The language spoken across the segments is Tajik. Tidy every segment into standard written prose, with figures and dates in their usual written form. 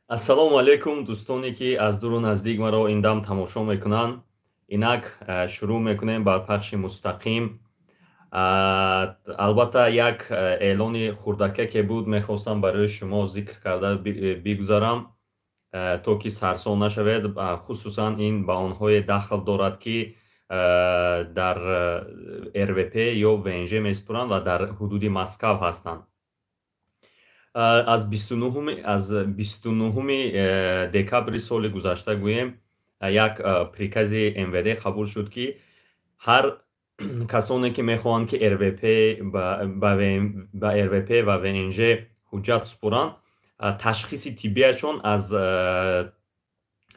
Ассалому алайкум, дӯстоне, ки аз дуру наздик маро ин дам тамошо мекунанд. Инак шурӯъ мекунем бар пахши мустақим. Албатта, як эълони хурдакаке буд, мехостам барои шумо зикр карда бигузарам, то ки сарсон нашавед. Хусусан ин ба онҳое дахл дорад, ки дар РВП ё ВНЖ месупоранд ва дар ҳудуди Москав ҳастанд. Аз 29-уми декабри соли гузашта, гӯем, як прикази МВД қабул шуд, ки ҳар касоне, ки мехоҳанд, ки РВП ба РВП ва ВНЖ ҳуҷҷат супоранд, ташхиси тиббиашон аз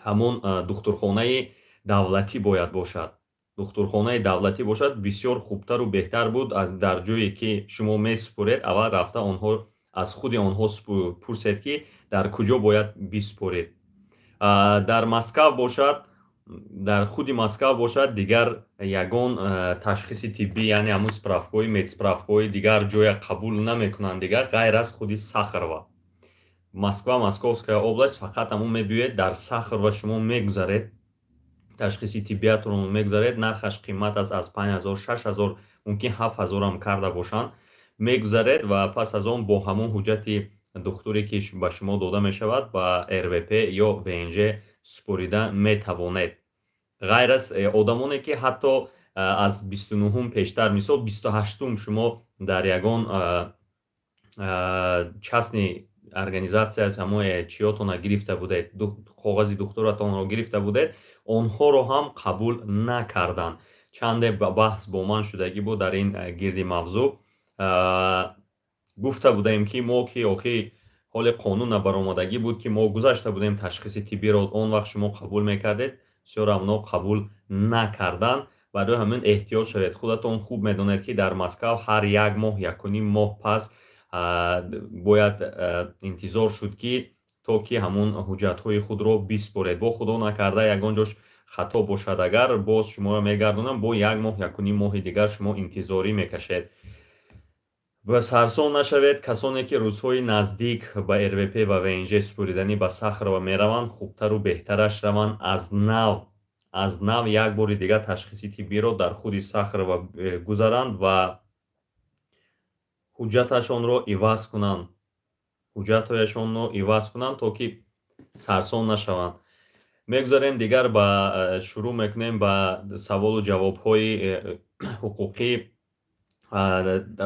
ҳамон духтурхонаи давлатӣ бояд бошад. Духтурхонаи давлатӣ бошад, бисёр хубтару беҳтар буд. Дар ҷое ки шумо месупоред, аввал рафта онҳо аз худи онҳо пурсед, ки дар куҷо бояд бисупоред. Дар Москав бошад, дар худи Москав бошад, дигар ягон ташхиси тиббӣ, яъне ҳамун справкаҳои, медсправкаҳои дигар ҷоя қабул намекунанд дигар, ғайр аз худи Сахарова. Москва, Московская область, фақат ҳамун мебиёед, дар Сахарова шумо мегузаред, ташхиси тиббиятро мегузаред. Нархаш қимат аст, аз 5000, 6000, мумкин 7000-ам карда бошанд. Мегузаред ва пас аз он бо ҳамон ҳуҷҷати духтуре, ки ба шумо дода мешавад, ба РВП ё ВНЖ супорида метавонед. Ғайр аз одамоне, ки ҳатто аз 29-ум пештар, мисол, 28-ум шумо дар ягон частный организация ҳамон чиётона гирифта будед, коғази духтуратонро гирифта будед, онҳоро ҳам қабул накарданд. Чанде баҳс бо ман шудагӣ буд дар ин гирди мавзӯъ. Гуфта будаем, ки мо ки охи ҳоле қонун набаромадагӣ буд, ки мо гузашта будем ташхиси тиббиро, он вақт шумо қабул мекардед, всё равно қабул накарданд. Барои ҳамин эҳтиёт шавед. Худатон хуб медонед, ки дар Москав ҳар як моҳ, 1,5 моҳ пас бояд интизор шуд, ки то ки ҳамун ҳуҷҷатҳои худро биспоред. Бо худо накарда ягон ҷош хато бошад агар, боз шуморо мегардонам, бо як моҳ, 1,5 моҳи дигар шумо интизорӣ мекашед. Ва сарсон нашавед. Касоне, ки рӯзҳои наздик ба РВП ва ВНЖ супориданӣ ба Сахарова мераванд, хубтару беҳтараш раванд, аз нав як бори дигар ташхиси тиббиро дар худи Сахарова гузаранд ва ҳуҷҷаташонро иваз кунанд, ҳуҷҷатҳояшонро иваз кунанд, то ки сарсон нашаванд. Мегузарем дигар ба шурӯъ мекунем ба саволу ҷавобҳои ҳуқуқӣ.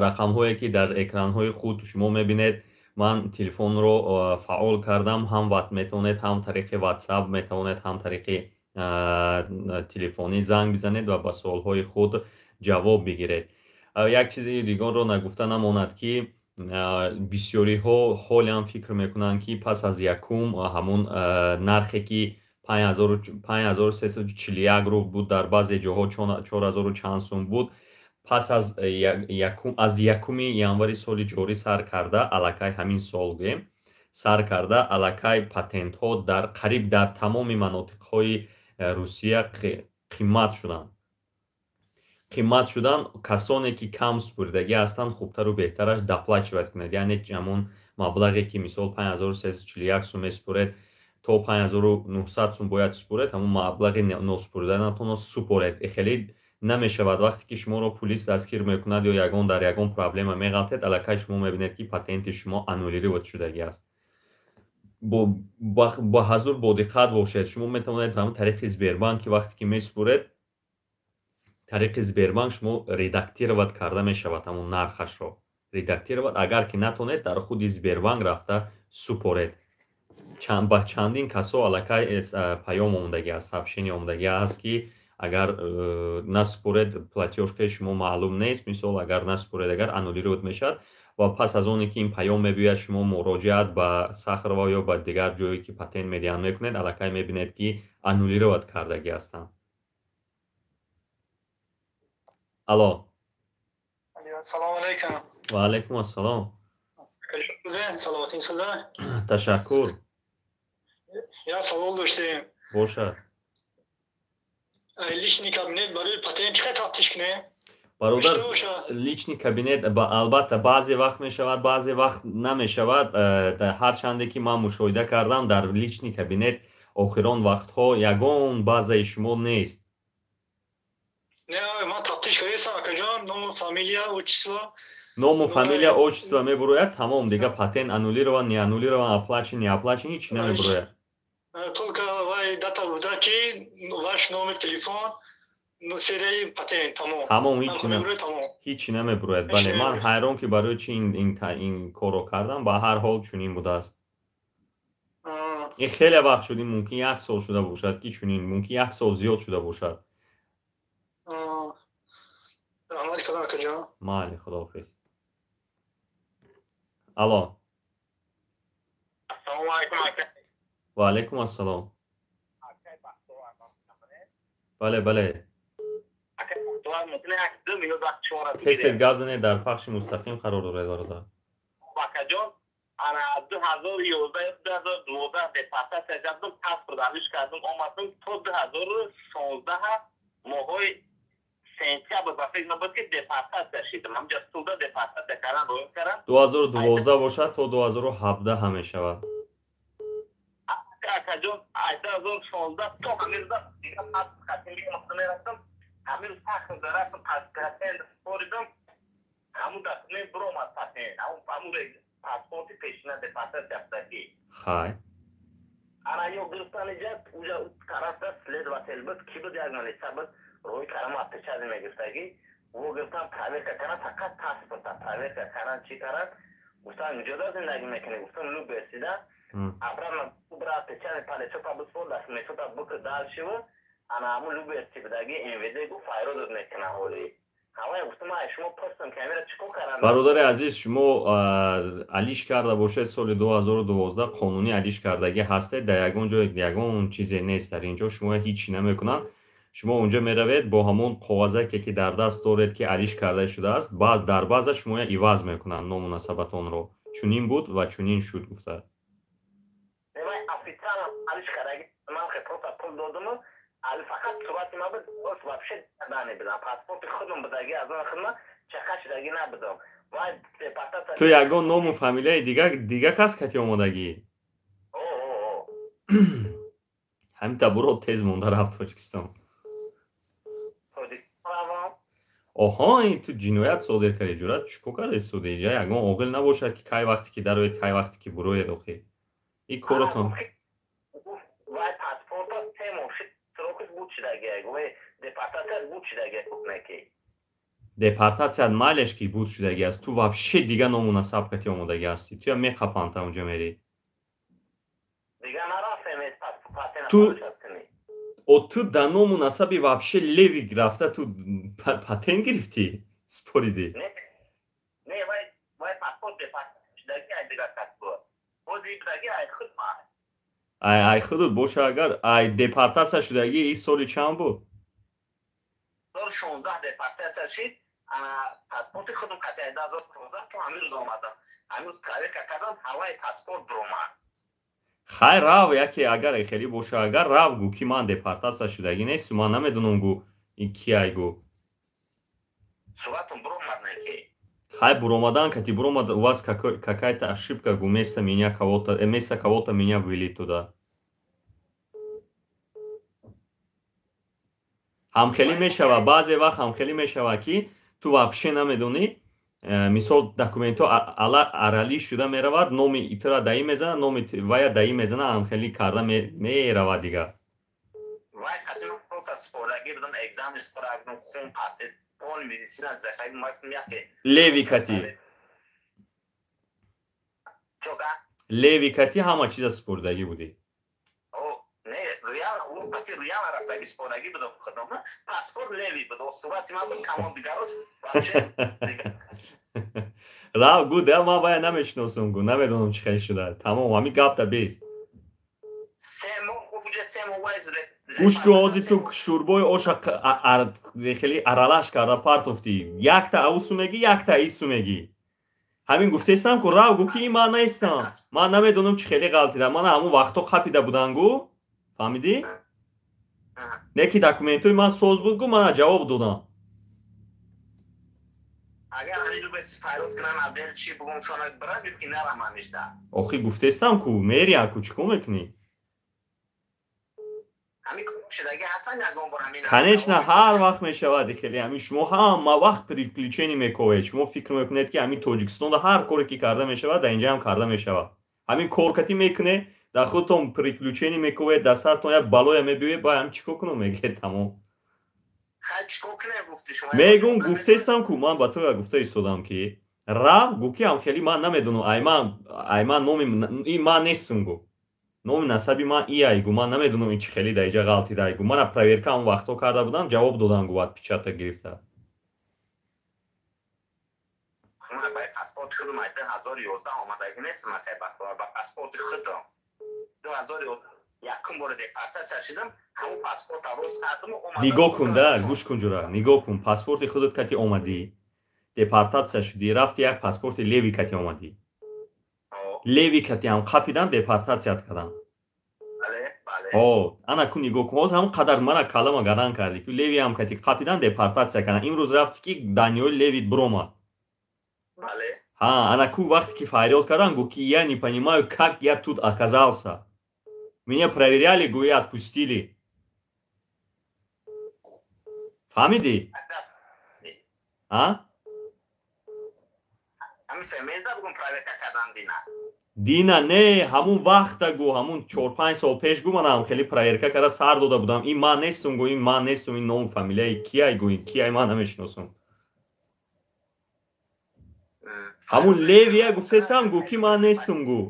Рақамҳое, ки дар экранҳои худ шумо мебинед, ман телефонро фаъол кардам. Ҳам метавонед, ҳам тариқи WhatsApp метавонед, ҳам тариқи телефонӣ занг бизанед ва ба суолҳои худ ҷавоб бигиред. Як чизи дигарро нагуфта намонад, ки бисёриҳо ҳолиам фикр мекунанд, ки пас аз якум ҳамун нархе, ки 5341 рубл буд, дар баъзе ҷоҳо 4000 чанд сум буд, пас аз 1-уми январи соли ҷорӣ сар карда, аллакай ҳамин сол гӯем, сар карда, аллакай патентҳо дар қариб дар тамоми манотиқҳои Русия қимат шуданд, қимат шуданд. Касоне, ки кам супуридагӣ ҳастанд, хубтару беҳтараш доплачивать кунед, яъне ҳамун маблағе, ки мисол 5341 сум месупоред, то 5900 сум бояд супоред, ҳамун маблағи носупориданатонро супоред. Хеле намешавад, вақте ки шуморо пулис дастгир мекунад ё ягон дар ягон проблема меғалтед, аллакай шумо мебинед, ки патенти шумо аннулировать шудагӣ аст. Бо ҳазур бодиққат бошед. Шумо метавонед ҳамун тариқи Сбербанк, ки вақте ки месупоред тариқи Сбербанк, шумо редактировать карда мешавад, ҳамун нархашро редактировать. Агар ки натонед, дар худи Сбербанк рафта супоред. Ба чандин касо аллакай паём омадагӣ аст, сообщение омадагӣ аст, ки агар насупоред, платёжкаи шумо маълум нест. Мисол, агар насупоред, агар аннулировать мешавад. Ва пас аз оне ки ин паём мебиёяд, шумо муроҷиат ба Сахарова ё ба дигар ҷое, ки патент медиҳанд, мекунед, аллакай мебинед, ки аннулировать кардагӣ ҳастанд. Алло. Салому алайкум. Ва алайкум ассалом. Саломатин? Ташаккур. Як савол доштем. Бошад. Личный кабинет барои патент чӣ қадр тафтиш кунем? Бародар, личный кабинет албатта баъзе вақт мешавад, баъзе вақт намешавад. Ҳарчанде ки ман мушоҳида кардам, дар личный кабинет охирон вақтҳо ягон баъзаи шумо нест. Не, ман тафтиш кардам, акаҷон, ному, фамилия, отчество. Ному, фамилия, отчество мебурояд, тамом. Дига патент аннулирован, не аннулирован, оплачен, не оплачен, ҳеч намебурояд. Только вай дата выдачи, ваш номер телефон, серияи патент, тамом. Тамом, ҳичи намебурояд. Бале, ман ҳайрон, ки барои чи ин корро кардам. Ба ҳар ҳол, чунин будааст. Ин хеле вақт шуд, ин мумкин як сол шуда бошад, ки чунин, мумкин як сол зиёд шуда бошад. Раҳмати калон, акаҷон. Майли, худоҳофиз. Алло. Ассалому алайкум, ака. Ва алайкум ассалом. Бале, бале. Тез, тез гап занед, дар пахши мустақим қарор доред, бародар. Акаҷон, ана 2011, 2012 депортатсия кардам, паспорт алиш кардам, омадам. То 2016 моҳои сентябр ба фикр набуд, ки депортатсия шидам. Ҳамҷа суда депортатсия кардан, роё кардам. 2012 бошад, то 2017 ҳам мешавад. Акаҷон, аз 2016 то ҳамин рӯза дига паспорт хатим мерафтам. Ҳамин рӯз фахр рафтам, патент споридам, ҳамун документ биромад, патент, ҳамун паспорти пешина депортатсия шудагӣ. Хай. Ана ё гирифтан иҷа, уҷа тарафта следователь буд, ки буд, як налица буд, рӯи карам отпечаток мегирифтагӣ. Во гирифтан, проверка кардан, фақат паспорта проверка кардан, чӣ кардан. Гуфтан: «Куҷода зиндагӣ мекунӣ?» Гуфтам: «Люберсида». Обратно бра, отпечаток палечота бисфор, документота бикр, дальше. Ана ҳамун Люберси будаги МВД гуфт: «Файродот мекунам». Ҳоли ҳавая гуфтам: «Ай, шумо пурсам, камера чӣ кор кардан?» Бародари азиз, шумо алиш карда бошед соли 2012, қонунӣ алиш кардагӣ ҳастед, дар ягон ҷо ягон чизе нест. Дар ин ҷо шумо ҳеҷ намекунанд. Шумо унҷо меравед бо ҳамон коғазаке, ки дар даст доред, ки алиш карда шудааст. Дар баъза шумоя иваз мекунанд ному насабатонро, чунин буд ва чунин шуд гуфта. Официально алиш кардаги ман просто пул додуму фақат сурати ман буд, вообще набудам. Паспорти худам будаги, аз он худма чақа шудаги набудам. Ту ягон ному фамилияи дига кас кати омодагӣ? Ҳамин табуро тез монда рафт Тоҷикистон. Оҳо, ин ту ҷиноят содир кардӣ, ҷуръат чӣ кор кардаи суди? Иҷа ягон оғил набошад, ки кай вақте ки дароед, кай вақте ки буроед, охи ин коротон. Вай паспорта 3 моҳ срокаш буд шудаги, депортатсия буд шудаги неки. Депортатсият майлеш, ки буд шудаги аст, ту вообще дига ному насаб кати омодагӣ ҳастӣ, туя меқапанд, та унҷа мерӣ. Дига нарафтем. Ту о, ту да ному насаби вообще левый рафта, ту патент гирифтӣ, споридӣ. Не, вай паспорт шудаги ай дига кас буд, бози будаги ай худ ма. Ай худут боша, агар ай депортатсия шудагӣ, ин соли чанд буд? 2016 депортатсия шид. Паспорти худам қати 2016 то ҳамин рӯз омадам. Ҳамин рӯз проверка кардам, ҳаваи паспорт биромад. Хай, рав, яке агар хеле боша, агар рав, гӯ, ки ман депортатсия шудагӣ несту, ман намедонам, гӯ, ин ки ай, гӯ. Суратам биромад неки. Хай, буромадан кати буромад, у вас какая-то ошибка, гӯ, вместо меня кого-то, вместо кого-то меня ввели туда. Ҳамхелӣ мешава, баъзе вақт ҳамхелӣ мешава, ки ту вообще намедонӣ. Мисол, документҳо аралӣ шуда меравад, номи итра даи мезана, номи вая даи мезана, ҳамхелӣ карда меравад дигар. Вай қатъи просто спорагӣ будам, экзамен спорагидам, хун патент, пол медицина захаги мактум яке. Левый кати. Чока? Левый кати ҳама чиза спордагӣ будӣ. Не, реал қати реал рафтаги спорагӣ будам худам. Паспорт левый буд, сурати ман буд, камон дигарос вообще. Рав, гӯ, да, ман вая намешиносам, гӯ, намедонам чӣ хел шуда, тамом, ҳамин гапта бес. 3 моҳ гуфт, уҷа 3 моҳ вай. Гӯш кун, ҳозир ту шӯрбои оша хеле аралаш карда партофтӣ, якта аусу мегӣ, якта ису мегӣ. Ҳамин гуфтестам ку, рав, гӯ, ки ин ман нестам, ман намедонам чӣ хеле ғалтида, мана ҳамун вақтҳо қапида будан, гӯ, фаҳмидӣ? Не, ки документҳои ман соз буд, гӯ, мана ҷавоб додам. Агар ҳамин файрод кунам, абдел чӣ бугум, шона бирам ё ки нарам ҳамишда? Охи, гуфтестам ку, мери аку, чӣ кор мекунӣ? Конечно, ҳар вақт мешавад хеле. Ҳамин шумо ҳама вақт приключение мековед. Шумо фикр мекунед, ки ҳамин Тоҷикистонда ҳар коре ки карда мешавад, дар инҷаам карда мешавад. Ҳамин коркатӣ мекунед, дар худтон приключение мековед, дар сартон як балоя мебиёед, ба ҳам чӣ кор кунам мегӯед, тамом. Мегум, гуфтестам ку, ман ба ту гуфта истодам, ки рав, гӯ ки ҳам хеле ман намедонам, айман номи ин ман нестум, гу, номи насаби ман иай, гу, ман намедонам ин чӣ хеле дар иҷа ғалтидай, гу, мана проверка ҳам вақтҳо карда будам, ҷавоб додам, гу, отпечаток гирифта. Паспорти худам 2011 омадаги нестам, ба паспорти худам 2001 бора депортатсия шудам, ҳамун паспорта рост кардам. Нигоҳ кун да, гӯш кун, ҷура, нигоҳ кун. Паспорти худат кати омадӣ, депортатсия шудӣ, рафти, як паспорти левый кати омадӣ, левый кати ҳам қапидан, депортатсият кардам. О, ана ку, нигоҳ кун, ҳозир ҳамон қадар мара калама гаран кардӣ, ки левый ҳам кати қапидан, депортатсия кардам. Имрӯз рафти, ки даниёи левый т биромад. Ҳа, ана ку, вақте ки фарёд кардан, гӯ ки я не понимаю, как я тут оказался, меня проверяли, гӯ, и отпустили. Фаҳмидӣ? А дина не, ҳамун вақта гӯ, ҳамун 4-5 сол пеш гӯ, манам хеле проверка карда сар дода будам. Ин ман нестум, гӯ, ин ман нестум, ин ному фамилияи кияй, гӯ, ин кияй, ман намешиносам. Ҳамун левый я гуфтесам, гӯ, ки ман нестум, гӯ.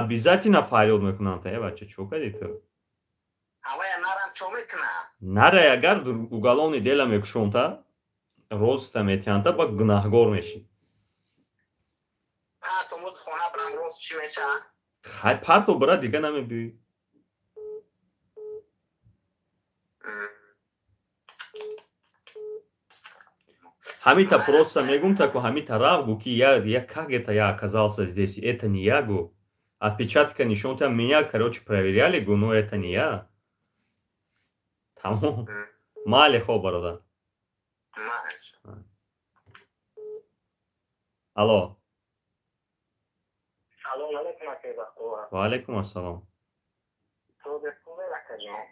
Обязательно фарёд мекунанд. Э, бача, чо кардӣ ту? Нарай, агар уголовный дело мекушонта, роста метиҳанда, ба гунаҳгор мешӣ. Хай, парто, бира, дига намебиёӣ. Ҳамита просто мегум, таку ҳамита рав, гу ки я как это я оказался здесь, это не я, гу, отпечатка нишон та, меня, короче, проверяли, гу, но это не я. Тамом, майли, хоб, бародар. Алло. Ва алайкум ассалом,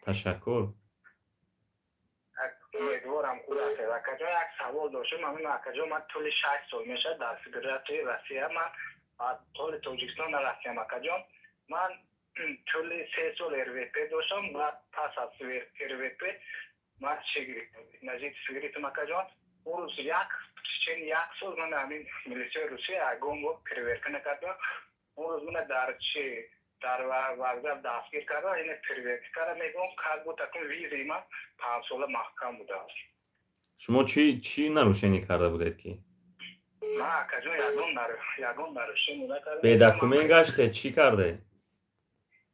ташаккур. Умедворам, хуб ҳастед, акаҷон. Як савол доштам. Ҳамин, акаҷон, ман тӯли 6 сол мешавад дар Федератсияи Россия, ман толи Тоҷикистон нарафтиам, акаҷон. Ман тӯли 3 сол РВП доштам, баъд пас аз РВП ман чӣ гирифтам, на жительство гирифтам, акаҷон. Он рӯз як чени як сол ман ҳамин милисияи Русия ягон бор проверка накардам. Он рӯз мана дар чи, дар вокзал дастгир карда, ине проверка карда, мегӯям, как будто акун визаи ман 5 сола маҳкам будааст. Шумо чӣ, чӣ нарушение карда будед ки? Ман, акаҷон, ягон нарушение накардам. Бе документ гаштед, чӣ карде?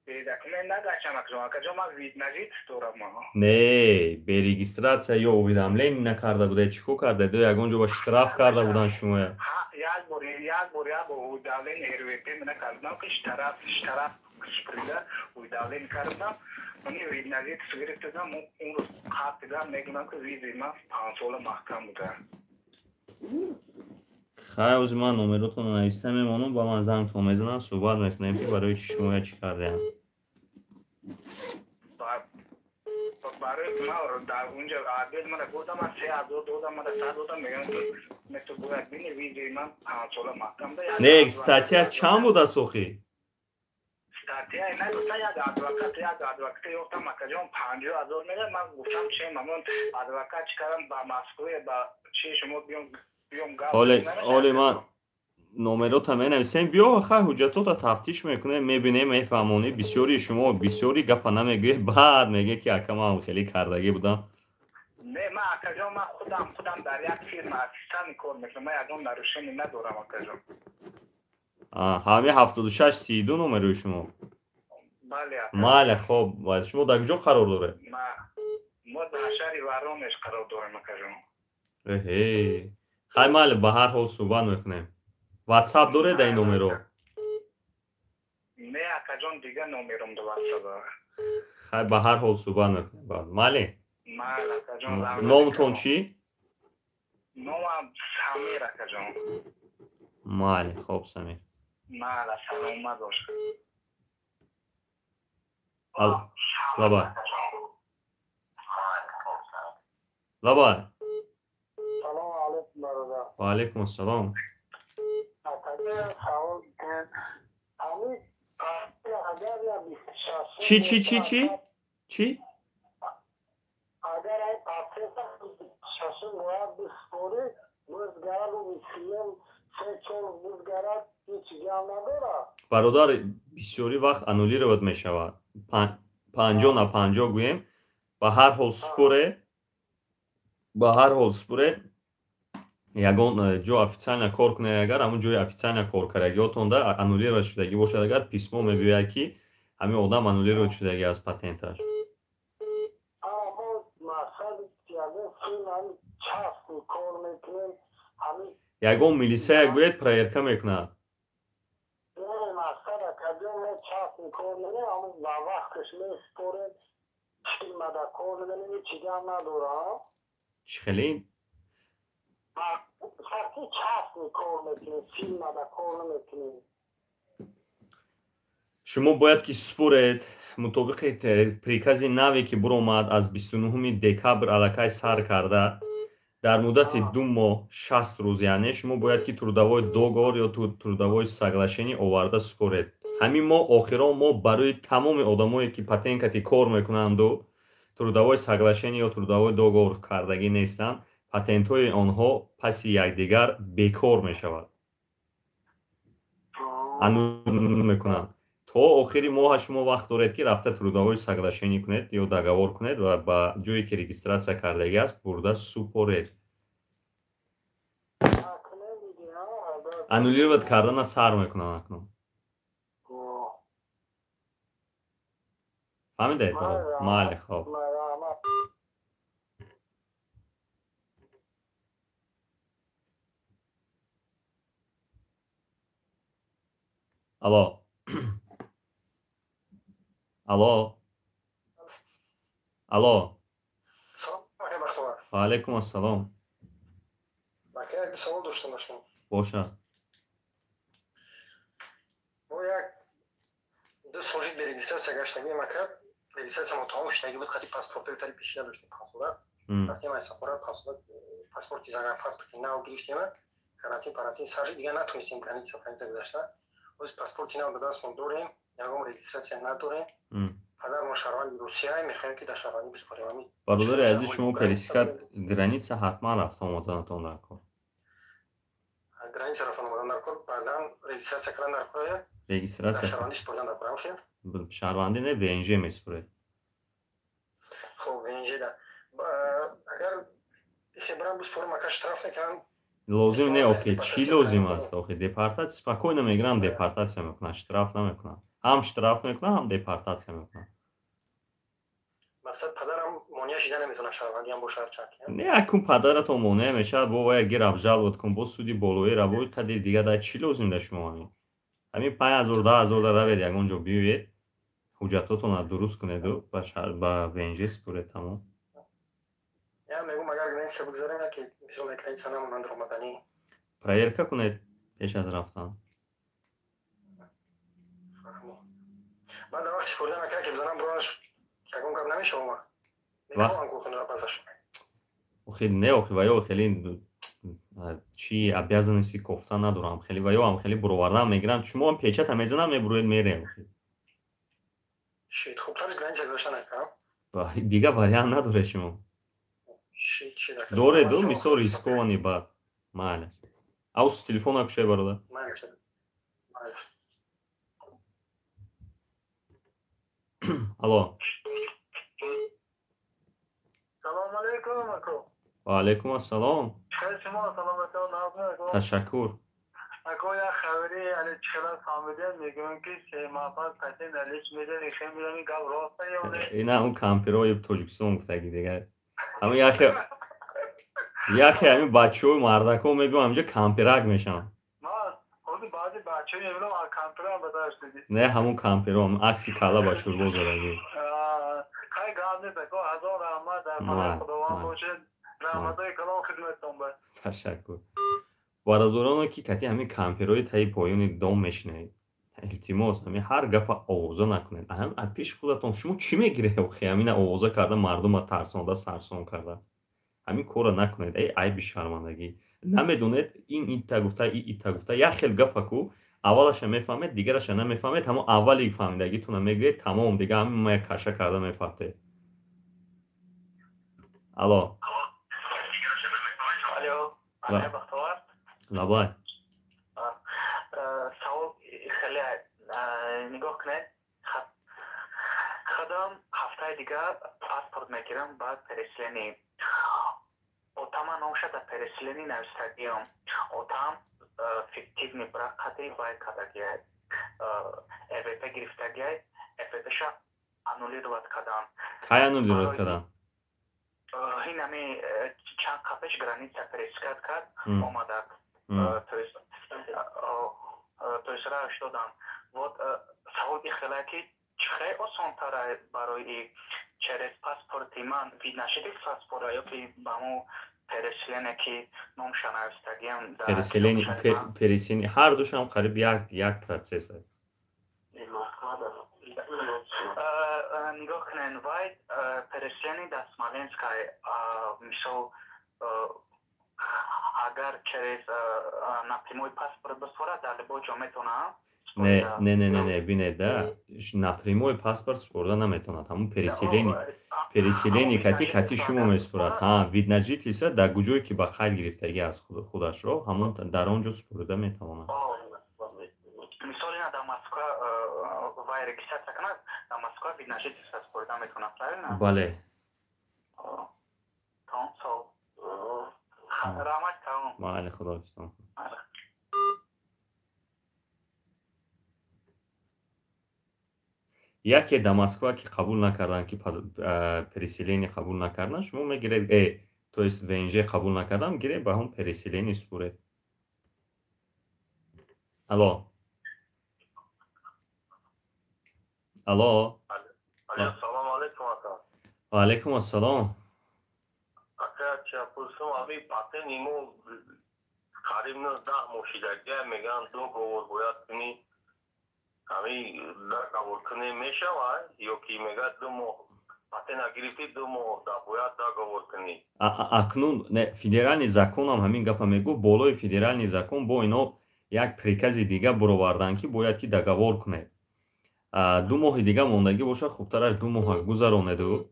Бе документ нагаштам, акаҷон. Акаҷон, ман вид на жительство дорам. Не, бе регистрация ё уведомление накарда будед, чӣ кор кардед? Ё ягон ҷо ба штраф карда буданд шумоя? Як бор, як бор, як бор уведомление РВП накардам, ки штраф супорида, уведомление кардам. Мани вид на жительство гирифтадам. Он рӯз қапидам, мегӯям, ки визаи ман 5 сола маҳкам буда. Хай, ҳозир ман номеротонро нависта мемонам, ба ман зангтон мезанам, суҳбат мекунем, ки барои чӣ шумоя чӣ кардаям. Барои ман дар унҷа адел мана гуфтам, ман 3000 додам, мана 100 додам, мегӯям, ки ту бояд бини, визаи ман 5 сола маҳкам. Не, статья чанд будааст охи? Статья нагуфта, як адвокат ёфтам, акаҷон, 50 000 мега. Ман гуфтам, чем ҳамон адвокат чӣ кардам, ба Москве, ба чи шумо биём гап. Оле, ман номерота менависем, биё, хай, ҳуҷҷатота тафтиш мекунем, мебинем, мефаҳмонӣ. Бисёри шумо бисёри гапа намегӯед, баъд мегӯед, ки ака, ман хеле кардагӣ будам. Не, ман, акаҷон, ман худам дар як фирма ассистент кор мекунам, ман ягон нарушение надорам, акаҷон. Ҳами 76 32 номерои шумо? Бале. Майли, хоб, шумо дар куҷо қарор доред? Мо дар шаҳри Воронеж қарор дорем, акаҷон. Эҳе, хай, майли, ба ҳар ҳол суҳбат мекунем. Ватсап доред дар ин номеро? Не, акаҷон, дигар номером ду ватсап. Хай, ба ҳар ҳол суҳбат мекунем баъд, майли. Номтон чӣ? Номам Самир, акаҷон. Майли, хоб, Самир. Майла, саломат бош. Лабай, лабай. Салому алайкум, бародар. Ва алайкум ассалом. Чӣ, чӣ, чӣ, чӣ, чӣ? Агар ай процесса шашум бояд бисупорӣ, бизгарад, сиюм се чор бизгарад, ҳеҷ гап надорад? Бародар, бисёри вақт аннулировать мешавад. 50 на 50 гӯем. Ба ҳар ҳол супоре, ба ҳар ҳол супоре. Ягон ҷо официально кор кунед, агар ҳамун ҷои официально коркардагиотонда аннулировать шудагӣ бошад, агар письмо мебиёяд, ки ҳамин одам аннулировать шудагӣ аз патенташ. Мо мақсад ягон фирма частный кор мекунем. Ягон милисая гӯед, проверка мекунад. Мақсад, акаҷон, мо частный кор мекунем, ҳамун ба вақташ месупорем, фирмада кор мекунем, ҳеҷ гап надорам. Чӣ хеле? Частный кор мекунем, фирмада кор намекунем. Шумо бояд ки супоред мутобиқи прикази наве, ки буромад аз 29 декабр аллакай сар карда, дар муддати 2 моҳ, 60 рӯз, яъне шумо бояд ки трудовой договор ё трудовой соглашение оварда супоред. Ҳамин моҳ охирон моҳ барои тамоми одамое, ки патенткати кор мекунанду трудовой соглашение ё трудовой договор кардагӣ нестанд, патентҳои онҳо паси якдигар бекор мешавад, аннулировать мекунанд. То охири моҳа шумо вақт доред, ки рафта трудовой соглашение кунед ё договор кунед ва ба ҷое, ки регистрация кардагӣ аст, бурда супоред. Аннулировать кардана сар мекунанд акнун. Фаҳмидед? Майли, хоб. Алло, алло, алло. Ва алайкум ассалом. Як савол доштам ба шумо. Бошад. Мо як ду сол шуд бе регистрация гаштагием, ака. Регистрация тамом шудаги буд, хати паспортои тари пешина доштем, панҷсола. Рафтем ай сафорат, паспорти загранпаспорти нав гирифтем. Карантин парантин сар шуд, дигар натонистем граница гузашта. Оз паспорти нав ба дастмон дорем, ягон регистрация надорем. Падармон шаҳрванди Русия, мехоҳем, ки дар шаҳрвандӣ бисупорем. Бародари азиз, шумо пересекать граница ҳатман рафта омаданатон дар кор. Граница рафтан омадан дар кор, баъдан регистрация кардан дар кор. Регистрация. Шаҳрвандӣ супоридан дар кор. Шаҳрвандӣ не, ВНЖ месупоред. Хоб, ВНЖ да. Агар ихе барам бисупорам, ака, штраф мекунам? Лозим не, охи, чӣ лозим аст, охи? Депортация спокойно мегиранд, депортация мекунанд, штраф намекунанд. Ҳам штраф мекунанд, ҳам депортация мекунанд. Мақсад, падарам монеа шида наметавонад, шаҳрвандиам бошад чанд? Не, акун падаратон монеа мешавад, бо вая гир обжаловать кун, бо суди болоӣ равои қадри дига. Дар чӣ лозим да шумо ҳамин 5000, 10 000 да равед, ягон ҷо биёед, ҳуҷҷатотонро дуруст кунеду ба ВНЖ супоред, тамом. Я мегӯм, агар граница бигзарем, яке мисол граница намонанд омаданӣ. Проверка кунед пеш аз рафтан. Баъд дар вақти супоридан, ака, ки бизанам буронаш, ягон гап намешавад? Мехоҳам кухонро базаш. Охи не, охи, ва ё хеле чи обязанности кофта надорам хеле, ва ё ҳам хеле буровардан мегиранд. Шумо ҳам печата мезанам, мебуроед, мерем, охи. Шид, хубтарш граница гузаштан, ака. Дигар вариант надоред шумо. Дореду, мисол, рискованный бад. Майлаш, аус, телефона кушай, бародар. Майлаш. Алло. Салому алейкум, ако. Ва алейкум ассалом. Хеле шумо саломатон, нағз? Ташаккур. Ако, як хабари али чихела фаҳмидем, мегӯям, ки 3 моҳ пас патент алиш медиҳад, ихе медонӣ, гап роста ё не? Ина он кампирои Тоҷикистон гуфтаги дигар. Ҳамин яхе яхе ҳамин бачаҳои мардако мебиём, ҳаминҷо кампирак мешавам. Баъзе бачаҳо мебинам, кампирам бадар шуди. Не, ҳамун кампиро акси кала ба шӯрбо задагӣ. Хай, гап нест, ако, ҳазор раҳмат. Дар паноҳи Худованд бошед. Раҳматҳои калон хидматтон ба. Ташаккур. Бародароно ки кати ҳамин камперҳои таи поёни дом мешинед, илтимос, ҳамин ҳар гапа овоза накунед. Ҳам пеши худатон шумо чӣ мегиред охи ҳамина овоза карда мардума тарсонда сарсон карда? Ҳамин корро накунед. Эй айби шармандагӣ. Намедонед ин ита гуфта, и ита гуфта, як хел гапа ку аввалаша мефаҳмед, дигараша намефаҳмед, ҳамон аввали фаҳмидагитона мегӯед, тамом, дига ҳамин ма каша карда мепартед. Алло. Алло. Ака Бахтовар? Лабай. Савол хеле нигоҳ кунед. Худам ҳафтаи дигар паспорт мегирам ба переселение. Отама номша дар переселение навистагиам. Отам фиктивный брак қадри вай кардагиай. РВП гирифтагиай. РВПша аннулировать кардан. Кай аннулировать кардан? Ин ҳами чанд қапеш граница пересекать кард, омадак. То есть раҳш додам. Вот савол ихела ки чӣ хел осонтара барои через паспорти ман вид нашидист паспорта ё ки ба мо переселение ки номша навистагиам дар переселение ҳар душам қариб як процесс аст. Нигоҳ кунед, вай переселение дар Смоленскай, мисол агар через напрямую паспорт бисупорад, дар любой ҷо метавонад? Не, не, не, не, не, бинед, да, напрямую паспорт супорда наметавонад. Ҳамун переселение кати шумо месупорад. Ҳа, вид на жительство дар куҷое ки ба қайд гирифтагӣ аст худашро, ҳамон дар он ҷо супорида метавонад. Мисол ина дар Москва вай регистрация кунад, дар Москва вид на жительство супорида метавонад, правильно? Бале. Тамом, савол. Раҳмат, тамом. Майли, худоҳофизтон. Яке дар Москва ки қабул накардан, ки переселение қабул накардан, шумо мегиред, то есть ВНЖ қабул накардан, гиред ба ҳамон переселение супоред. Алло. Алло. Салом алейкум, ака. Ва алейкум ассалом. Ака, ча пурсум, ами патенти мо қариб 19 моҳ шидагия, мегӯянд договор бояд кунӣ, ами договор кунӣ мешавад ё ки мегӯяд 2 моҳ патент гирифтӣ, 2 моҳ бояд договор кунӣ? Акнун федеральный законам ҳамин гапа мегуфт, болои федеральный закон бо ино як прикази дига буровардан ки бояд ки договор кунед. 2 моҳи дига мондагӣ бошад, хубтараш 2 моҳа гузаронеду,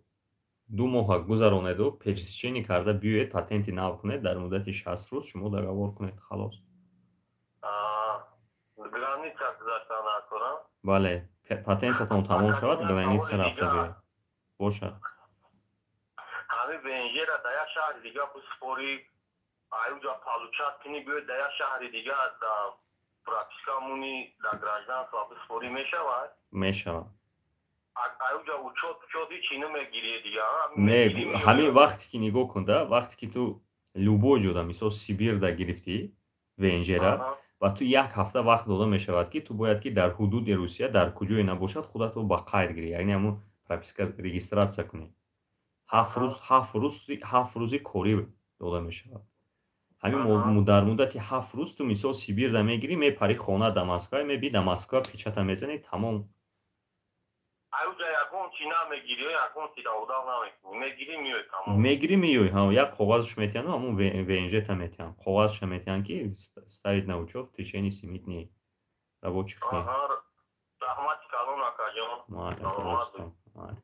2 моҳа гузаронеду, пересечение карда биёед, патенти нав кунед, дар муддати 60 рӯз шумо договор кунед, халос. Граница гузашта накунам? Бале, патентатон тамом шавад, граница рафта биёед. Бошад. Ҳамин ВНЖ-ра дар як шаҳри дига бисупорӣ, аюҷа получать кунӣ, биёед дар як шаҳри дига дар прописка мунӣ, дар гражданство бисупорӣ мешавад? Мешавад. Аюҷа учёт ҳичи намегирӣ дига? Не, ҳамин вақте ки нигоҳ кун, да, вақте ки ту любой ҷода, мисол Сибирда гирифтӣ ВНЖ-ра, ва ту як ҳафта вақт дода мешавад ки ту бояд ки дар ҳудуди Русия дар куҷое набошад худатро ба қайд гирӣ, яъне ҳамун прописка регистрация кунӣ. 7 рӯзи корӣ дода мешавад. Ҳамин дар муддати 7 рӯз ту мисол Сибирда мегирӣ, мепарӣ хона дар Москва, мебӣ дар Москва печата мезанӣ, тамом. Аюҷа ягон чи намегирӣ, ягон чи давдав намекунӣ, мегирӣ миёй, тамом. Мегирӣ миёй, ҳа, як коғазш метиҳанд, ҳамун ВНЖ-та метиҳанд, коғазша метиҳанд ки ставить на учёт в течение 7 дней рабочих дней. Раҳмати калон, акаҷон. Майли, худоҳофизтон. Майли.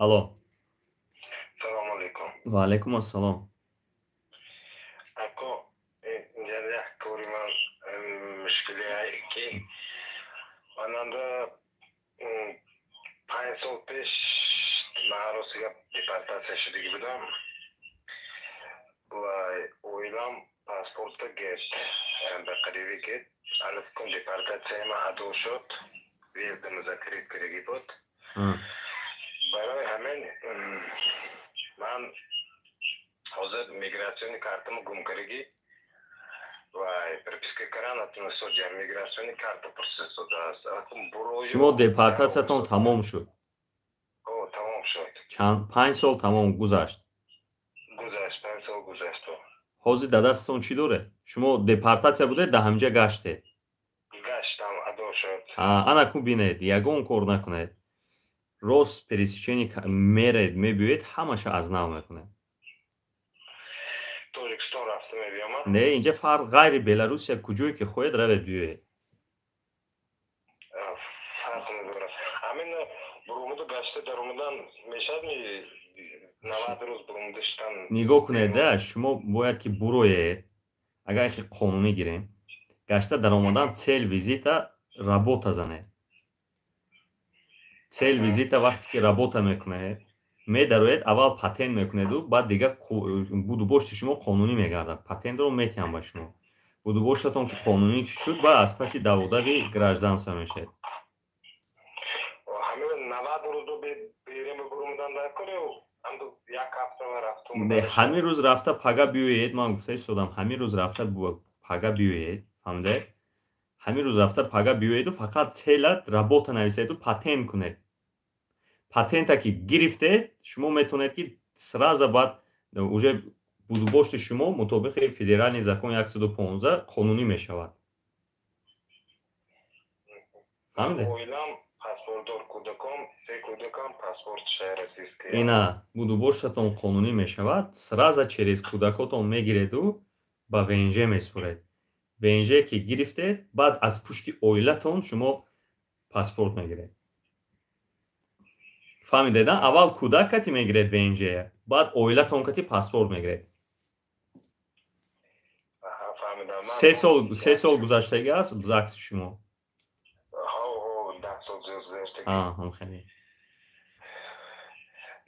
Алло. Салом алейкум. Ва алейкум ассалом. Ако, як кори ман мушкиле ки мананда 5 сол пеш ман ростига депортатсия шудагӣ будам ва оилам паспортта гирифт, ба қарибӣ гирифт. Алифкун депортатсияи ман адо шуд, въездама закрыт кардагӣ буд. Барои ҳамин ман Ҳозир миграционный картамро гум кардагӣ ва прописка кардан натунистодям. Миграционный карта пурсистодааст. Шумо депортатсиятон тамом шуд? Тамом шуд. Чанд, 5 сол тамом гузашт? Гузашт, 5 сол гузашт. Ҳозир дар дасттон чӣ доред? Шумо депортатсия будед, дар ҳамҷа гаштед? Гаштам, адо шуд. Ана ку, бинед, ягон кор накунед, рост пересечение меред, мебиёед, ҳамаша аз нав мекунед. Тоҷикистон рафта мебиёмад? Не, инҷа фарқ, ғайри Беларусия куҷое ки хоҳед, равед, биёед. Фарқ надорад. Ҳамин бурумуду гашта даромадан мешавад ми, 90 рӯз бурумуда шидан? Нигоҳ кунед, да, шумо бояд ки буроед. Агар хе қонунӣ гирем, гашта даромадан, цель визита работа занед. Цель визита вақте ки работа мекунед, медароед, аввал патент мекунеду, баъд дигар будубошти шумо қонунӣ мегардад. Патентро метиҳам ба шумо. Будубоштатон ки қонунӣ шуд, баъд аз паси даводави гражданство мешавед. Ҳамин 90 рӯзу берема бурумудан дар кор як ҳафта рафтум? Ҳамин рӯз рафта, пага биёед. Ман гуфта истодам, ҳамин рӯз рафта, пага биёед, фаҳмидед? Ҳамин рӯз рафта, пага биёеду, фақат цель а работа нависеду, патент кунед. Патента ки гирифтед, шумо метавонед ки сразу баъд уже будубошти шумо мутобиқи федеральный закон 115 қонунӣ мешавад, фаҳмидед? Оилам паспортдор, кӯдаком, се кӯдакам паспорт российский. Ина, будубоштатон қонунӣ мешавад, сразу через кӯдакотон мегиреду, ба ВНЖ меспоред. ВНЖ ки гирифтед, баъд аз пушти оилатон шумо паспорт мегиред, фаҳмидед? Аввал кӯдак кати мегиред ВНЖ, баъд оилатон кати паспорт мегиред. 3 сол, 3 сол гузаштагӣ аст ЗАГСи шумо? Хеле.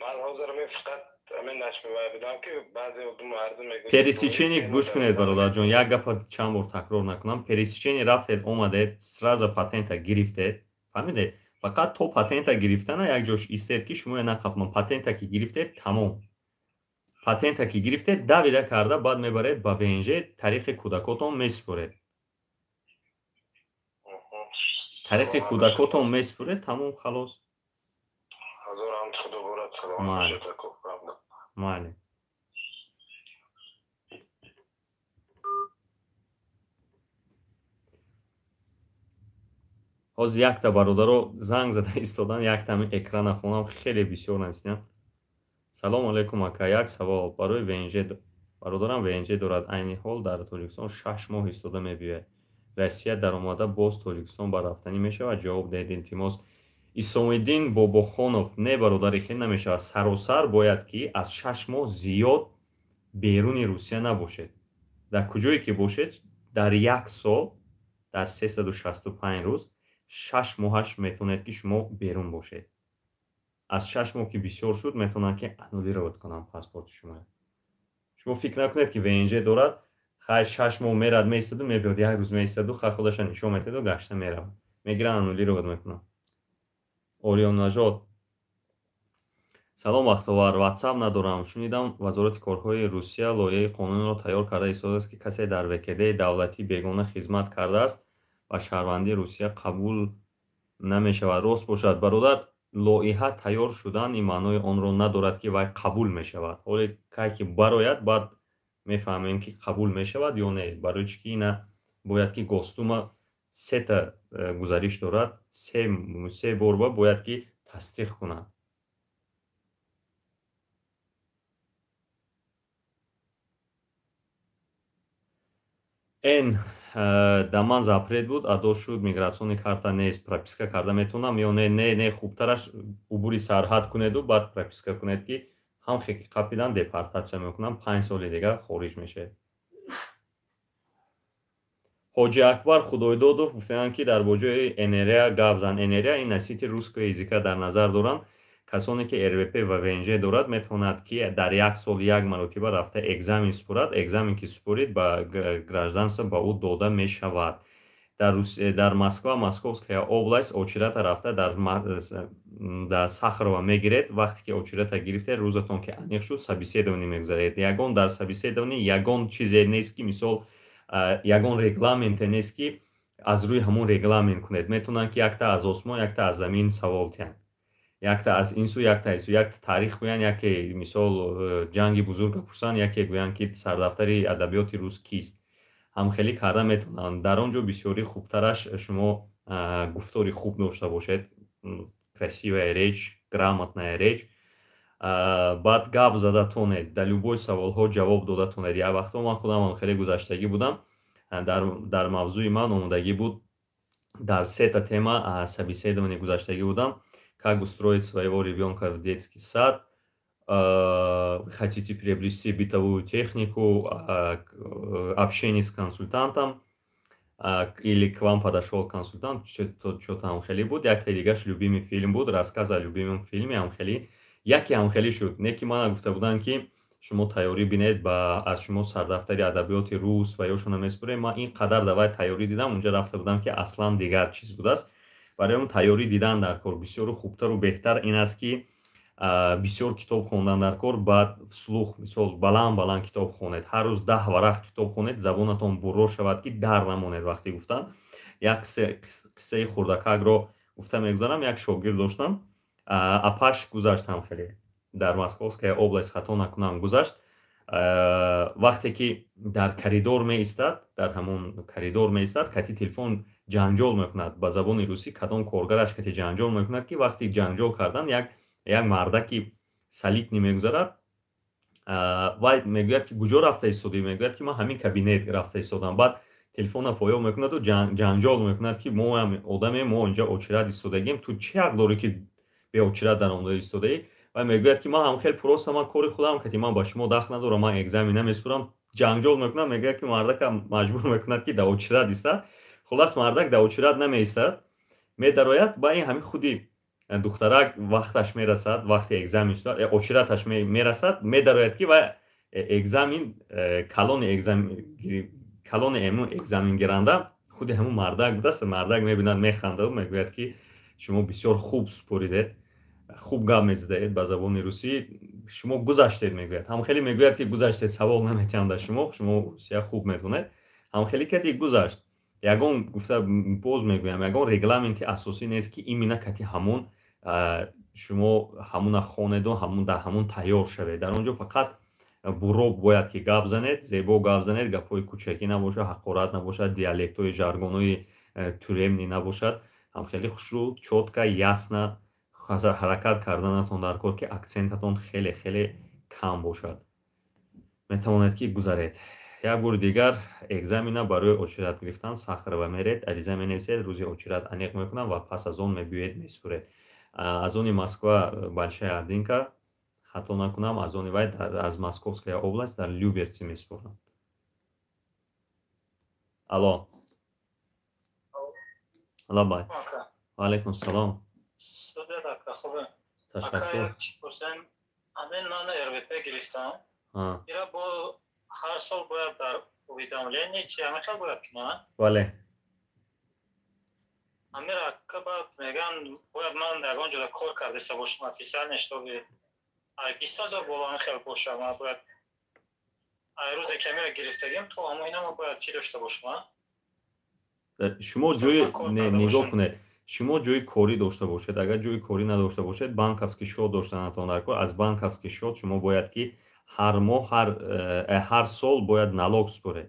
Ман ҳозир фақат ҳамин нашмивай будам ки баъзе мардум мегӯянд. Пересечение, гӯш кунед, бародарҷон, як гапа чанд бор такрор накунам. Пересечение рафтед, омадед, сразу патента гирифтед, фаҳмидед? Фақат то патента гирифтана як ҷош истед, ки шумо нақапман. Патента ки гирифтед, тамом. Патента ки гирифтед, давида карда, баъд мебаред ба ВНЖ, тариқи кӯдакотон месупоред. Тариқи кӯдакотон месупоред, тамом, халос. Ҳазор худо борад. Майли. Ҳозир якта бародаро занг зада истодан, яктами экрана хонам, хеле бисёр нависидан. Салому алайкум, ака, як савол барои ВНЖ. Бародарам ВНЖ дорад, айни ҳол дар Тоҷикистон, 6 моҳ истода мебиёяд. Россия даромада, боз Тоҷикистон ба рафтанӣ мешавад? Ҷавоб диҳед, илтимос. Исомиддин Бобохонов, не, бародари, хел намешавад. Саросар бояд ки аз 6 моҳ зиёд беруни Русия набошед. Дар куҷое ки бошед, дар як сол, дар 365 рӯз, 6 моҳаш метавонед ки шумо берун бошед. Аз 6 моҳ ки бисёр шуд, метавонанд ки аннулировать кунанд паспорти шумо. Шумо фикр накунед, ки ВНЖ дорад, хай, 6 моҳ мерад, меистаду мебиёд, як рӯз меистаду, хай, худаша нишон метаду, гашта меравад. Мегиранд, аннулировать мекунанд. Ориённажод, салом, вақтовар, ватсап надорам. Шунидам, Вазорати корҳои Русия лоиҳаи қонунро тайёр карда истодааст, ки касе дар ВКД давлатии бегона хизмат кардааст, ба шаҳрвандии Русия қабул намешавад. Рост бошад, бародар? Лоиҳа тайёр шудан ин маънои онро надорад, ки вай қабул мешавад. Ҳоле кай ки барояд, баъд мефаҳмем, ки қабул мешавад ё не. Барои чӣ ки ина бояд ки Госдума сета гузариш дорад, се борба бояд ки тасдиқ кунад. Н да ман запрет буд, адо шуд, миграционный карта нест, прописка карда метавонам ё не? Не, не, хубтараш убури сарҳад кунеду, баъд прописка кунед, ки ҳам хеки қапидан, депортатсия мекунам, 5 соли дигар хориҷ мешавед. Ҳоҷи Акбар Худойдодов гуфтаанд, ки дар боҷои НРЯ гап зан. НРЯ ин носитель русского языка дар назар доранд. Касоне ки РВП ва ВНЖ дорад, метавонад ки дар як сол як маротиба рафта экзамен супорад. Экзамен ки супорид, ба гражданство ба ӯ дода мешавад. Дар Москва, Московская область, очередь а рафта, дар Сахарова мегиред. Вақте ки очередь а гирифтед, рӯзатон ки аниқ шуд, собеседование мегузаред. Ягон дар собеседование ягон чизе нест, ки, мисол, ягон регламенте нест, ки аз рӯи ҳамон регламент кунед. Метавонанд, ки якта аз осмон, якта аз замин савол диҳанд, якта аз ин сӯ, якта аз сӯ, якта таърих гӯянд, яке, мисол, ҷанги бузурга пурсанд, яке гӯянд, ки сардафтари адабиёти рус кист. Ҳамхелӣ карда метавонанд. Дар он ҷо бисёрӣ хубтараш шумо гуфтори хуб дошта бошед, красивая речь, грамотная речь, баъд гап зада тонед, дар любой саволҳо ҷавоб дода тонед. Як вақтҳо ман худам хеле гузаштагӣ будам. Дар мавзӯи ман омодагӣ буд, дар сета тема собеседование гузаштагӣ будам: как устроить своего ребенка в детский сад, вы хотите приобрести бытовую технику, общение с консультантом или к вам подошел консультант, что-то ҳамхелӣ буд. Яке дигаш любимый фильм буд, рассказ о любимом фильме. Ҳамхелӣ яке ҳамхелӣ шуд. Не ки мана гуфта буданд, ки шумо тайёрӣ бинед, ба аз шумо сардафтари адабиёти рус ва ёшона месупорем. Ман ин қадар давай тайёрӣ дидам, унҷа рафта будам, ки аслан дигар чиз будааст. Барои он тайёрӣ дидан дар кор бисёру хубтару беҳтар ин аст, ки бисёр китоб хондан дар кор. Баъд вслух, мисол, баланд баланд китоб хонед, ҳар рӯз 10 варақ китоб хонед, забонатон бурро шавад, ки дар намонед вақти гуфтан. Як қиссаи хурдакакро гуфта мегузарам. Як шогирд доштам, апаш гузаштам хеле дар Московская область, хато накунам, гузашт. Вақте ки дар коридор меистад, дар ҳамон коридор меистад, кати телефон ҷанҷол мекунад ба забони русӣ, кадом коргараш кати ҷанҷол мекунад, ки вақти ҷанҷол кардан як мардаки солидный мегузарад. Вай мегӯяд, ки куҷо рафта истодӣ? Мегӯяд, ки ман ҳамин кабинет рафта истодам. Баъд телефона поён мекунаду ҷанҷол мекунад, ки моам одамем, мо инҷа очередь истодагем, ту чӣ ҳақ дорӣ, ки бе очередь даромада истодаӣ? Вай мегӯяд, ки ман ҳам хел просто, ман кори худам кати, ман ба шумо дахл надорам, ман экзамен намесупорам. Ҷанҷол мекунад, мегӯяд, ки мардака маҷбур мекунад, ки дар очередь истад. Хуллас, мардак дар очередь намеистад, медарояд. Ба ин ҳамин худи духтарак вақташ мерасад, вақти экзамен шуда, очередь аш мерасад, медарояд, ки вай экзамен калони экзаменгиранда худи ҳамун мардак будааст. Мардак мебинад, механдаду мегӯяд, ки шумо бисёр хуб супоридед, хуб гап мезадаед ба забони русӣ, шумо гузаштед, мегӯяд. Ҳамхеле мегӯяд, ки гузаштед, савол наметиҳам дар шумо, шумо русия хуб метонед. Ҳамхеле кати гузашт. Ягон, гуфта боз мегӯям, ягон регламенти асосӣ нест, ки именно кати ҳамун шумо ҳамуна хонеду ҳамун дар ҳамун тайёр шавед. Дар он ҷо фақат бурро бояд ки гап занед, зебо гап занед, гапҳои кӯчакӣ набошад, ҳақорат набошад, диалектҳои, жаргонҳои тюремный набошад. Ҳамхеле хушрӯ, чётко, ясно ҳаракат карданатон дар кор, ки акцентатон хеле хеле кам бошад, метавонед, ки гузаред. Як бори дигар, экзамена барои очередь гирифтан Сахарова меред, ариза менависед, рӯзи очередь аниқ мекунам ва пас аз он мебиёед, месупоред. Аз они Москва, Большая Ординка, хато накунам, аз они вай, аз Московская область, дар Люберцы месупоранд. Алло, лабай, ваалайкум салом. Ташаккур. Ҳамин ман РВП гирифтам, ира бо ҳар сол бояд дар уведомление чи ҳамин хел бояд кунам? Бале. Ҳамира баъд мегӯянд, бояд ман ягон ҷода кор кардаиста бошам официально, чтобы 20 000 боло ҳамин хел боша. Ман бояд ай рӯзе ки ҳамира гирифтагим то ҳамон ина ман бояд чӣ дошта бошам? Шумо ҷои, нигоҳ кунед, шумо ҷои корӣ дошта бошед. Агар ҷои корӣ надошта бошед, банковский счёт доштанатон дар кор. Аз банковский счёт шумо бояд ки ҳар моҳ, ҳар сол бояд налог супоред.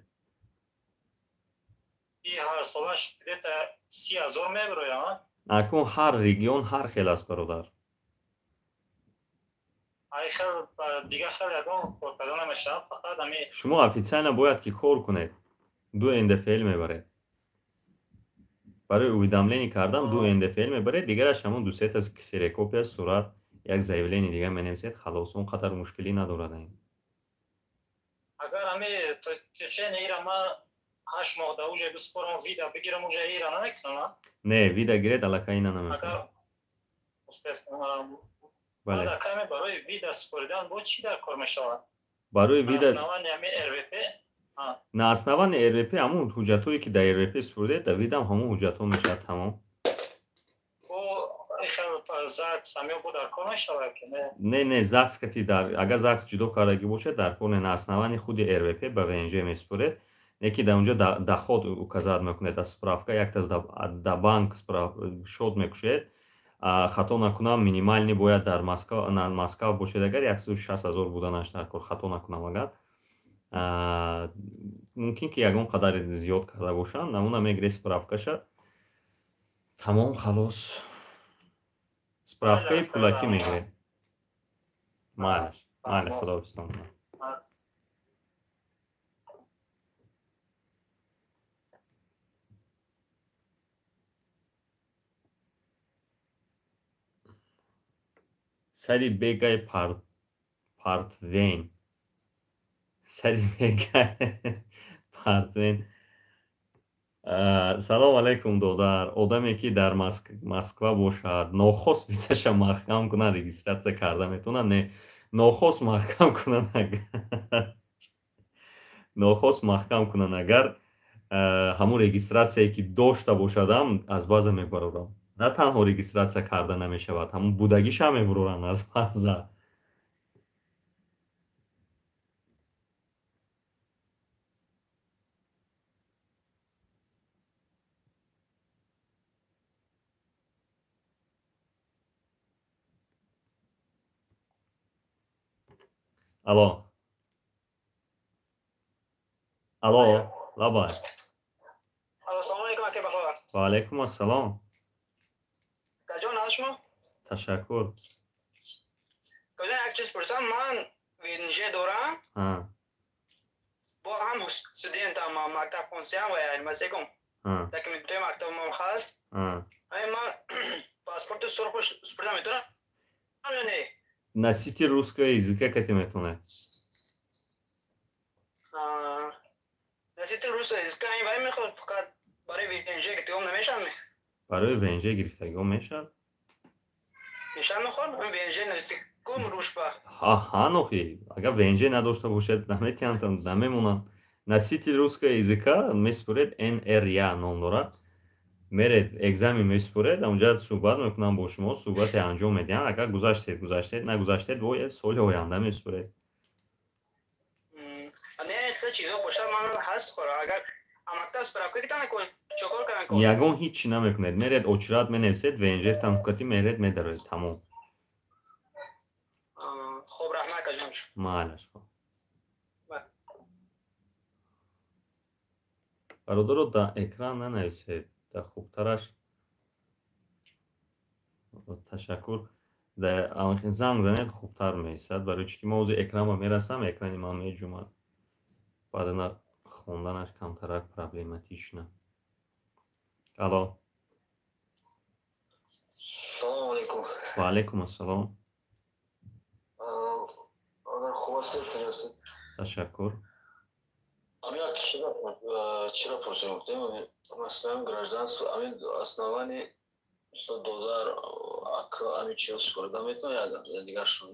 Ҳар солаш где-то 30 000 мебирояд. Акун ҳар регион ҳар хел аст, бародар. Ай хел дигар хел ягон кор карда намешавад, фақат ами Шумо официально бояд ки кор кунед, ду НДФЛ мебаред. Барои уведомление кардан ду НДФЛ мебаред, дигараш ҳамон дусета ксерокопия, сурат, як заявление дигар менависед, халос. Он қадар мушкилӣ надорад ин. Агар ами течение ира ман 8 моҳ да уже бисупорам, вид а бигирам, уже ира намекунам? Не, вид а гиред, аллакай ина намекунам. Бале, барои вид а супоридан бо чӣ дар кор мешавад? Барои вид а основании ами РВП. На основании РВП ҳамун ҳуҷҷатҳое ки дар РВП супурдед, дар вид ам ҳамун ҳуҷҷатҳо мешавад, тамом. Не, не, ЗАГС кати дар, агар ЗАГС ҷудо кардагӣ бошад, дар кор не. На основании худи РВП ба ВНЖ месупоред, не ки дар унҷо доход указать мекунед аз справка, якта да банк счёт мекушед. Хато накунам, минимальный бояд дар Москва бошед, агар 160 000 буданаш дар кор, хато накунам. Агар мумкин ки ягон қадаре зиёд карда бошанд, намуна мегиред справкаша, тамом, халос. Справкаи пулакӣ мегиред. Майлаш, майли, худоҳофизтон. Сари бегай портвейн, сари бегай портвейн. Салом алейкум, додар. Одаме ки дар Москва бошад, нохост визаша маҳкам кунад, регистрация карда метавонад? Не, нохост маҳкам кунад, агар нохост маҳкам кунанд, агар ҳамун регистрацияе ки дошта бошадам, аз база мебарорам. На танҳо регистрация карда намешавад, ҳамун будагишам мебароранд аз база. Алло, алло, лабай. Ассалому алайкум, ака Баховар. Ва алайкум ассалом. Акаҷон, ҳол шумо? Ташаккур. Акаҷон, як чиз пурсам, ман ВНЖ дорам. Бо ҳам студентам, мактаб хонсиям ва масекум. Документҳои мактабам ҳаст. Ман паспорти сурх супурда метавонам ё не? Носитель русского языка кати метавонад. Носитель русского языка ин вай мехоҳад, фақат барои ВНЖ гирифтагиҳом намешавад? Барои ВНЖ гирифтагиҳо мешавад. Мешавад, мехоҳад ВНЖ навистикум рушба. Ҳа, нохи агар ВНЖ надошта бошад, наметиҳанд, намемонанд. Носитель русского языка месупоред, НРЯ ном дорад. Меред, экзамен месупоред, онҷа суҳбат мекунанд бо шумо, суҳбате анҷом медиҳанд. Агар гузаштед, гузаштед, нагузаштед, бояд соли оянда месупоред. Не, чизо бошад, ман ҳаст хора, агар мактаб справка гирифтан, чокор кардан? Ягон ҳичи намекунед. Меред, очередь менависед, ВНЖ танкати, меред, медароед, тамом. Хоб, раҳмат, акаҷон. Майлаш, хоб. Бародаро, дар экран нанависед, дар хубтараш, ташаккур, занг занед, хубтар меистад. Барои чӣ ки ман ҳозир экранба мерасам, экрани ман меҷумад, баъдана хонданаш камтарак проблематично. Алло. Салому алейкум. Ва алейкум ассалом. Хуб ҳастед? Ташаккур. Ами як чиро пурсем, масалан, гражданство ами основание додар, ака, ами чиро супорида метавонад, дигар шумо?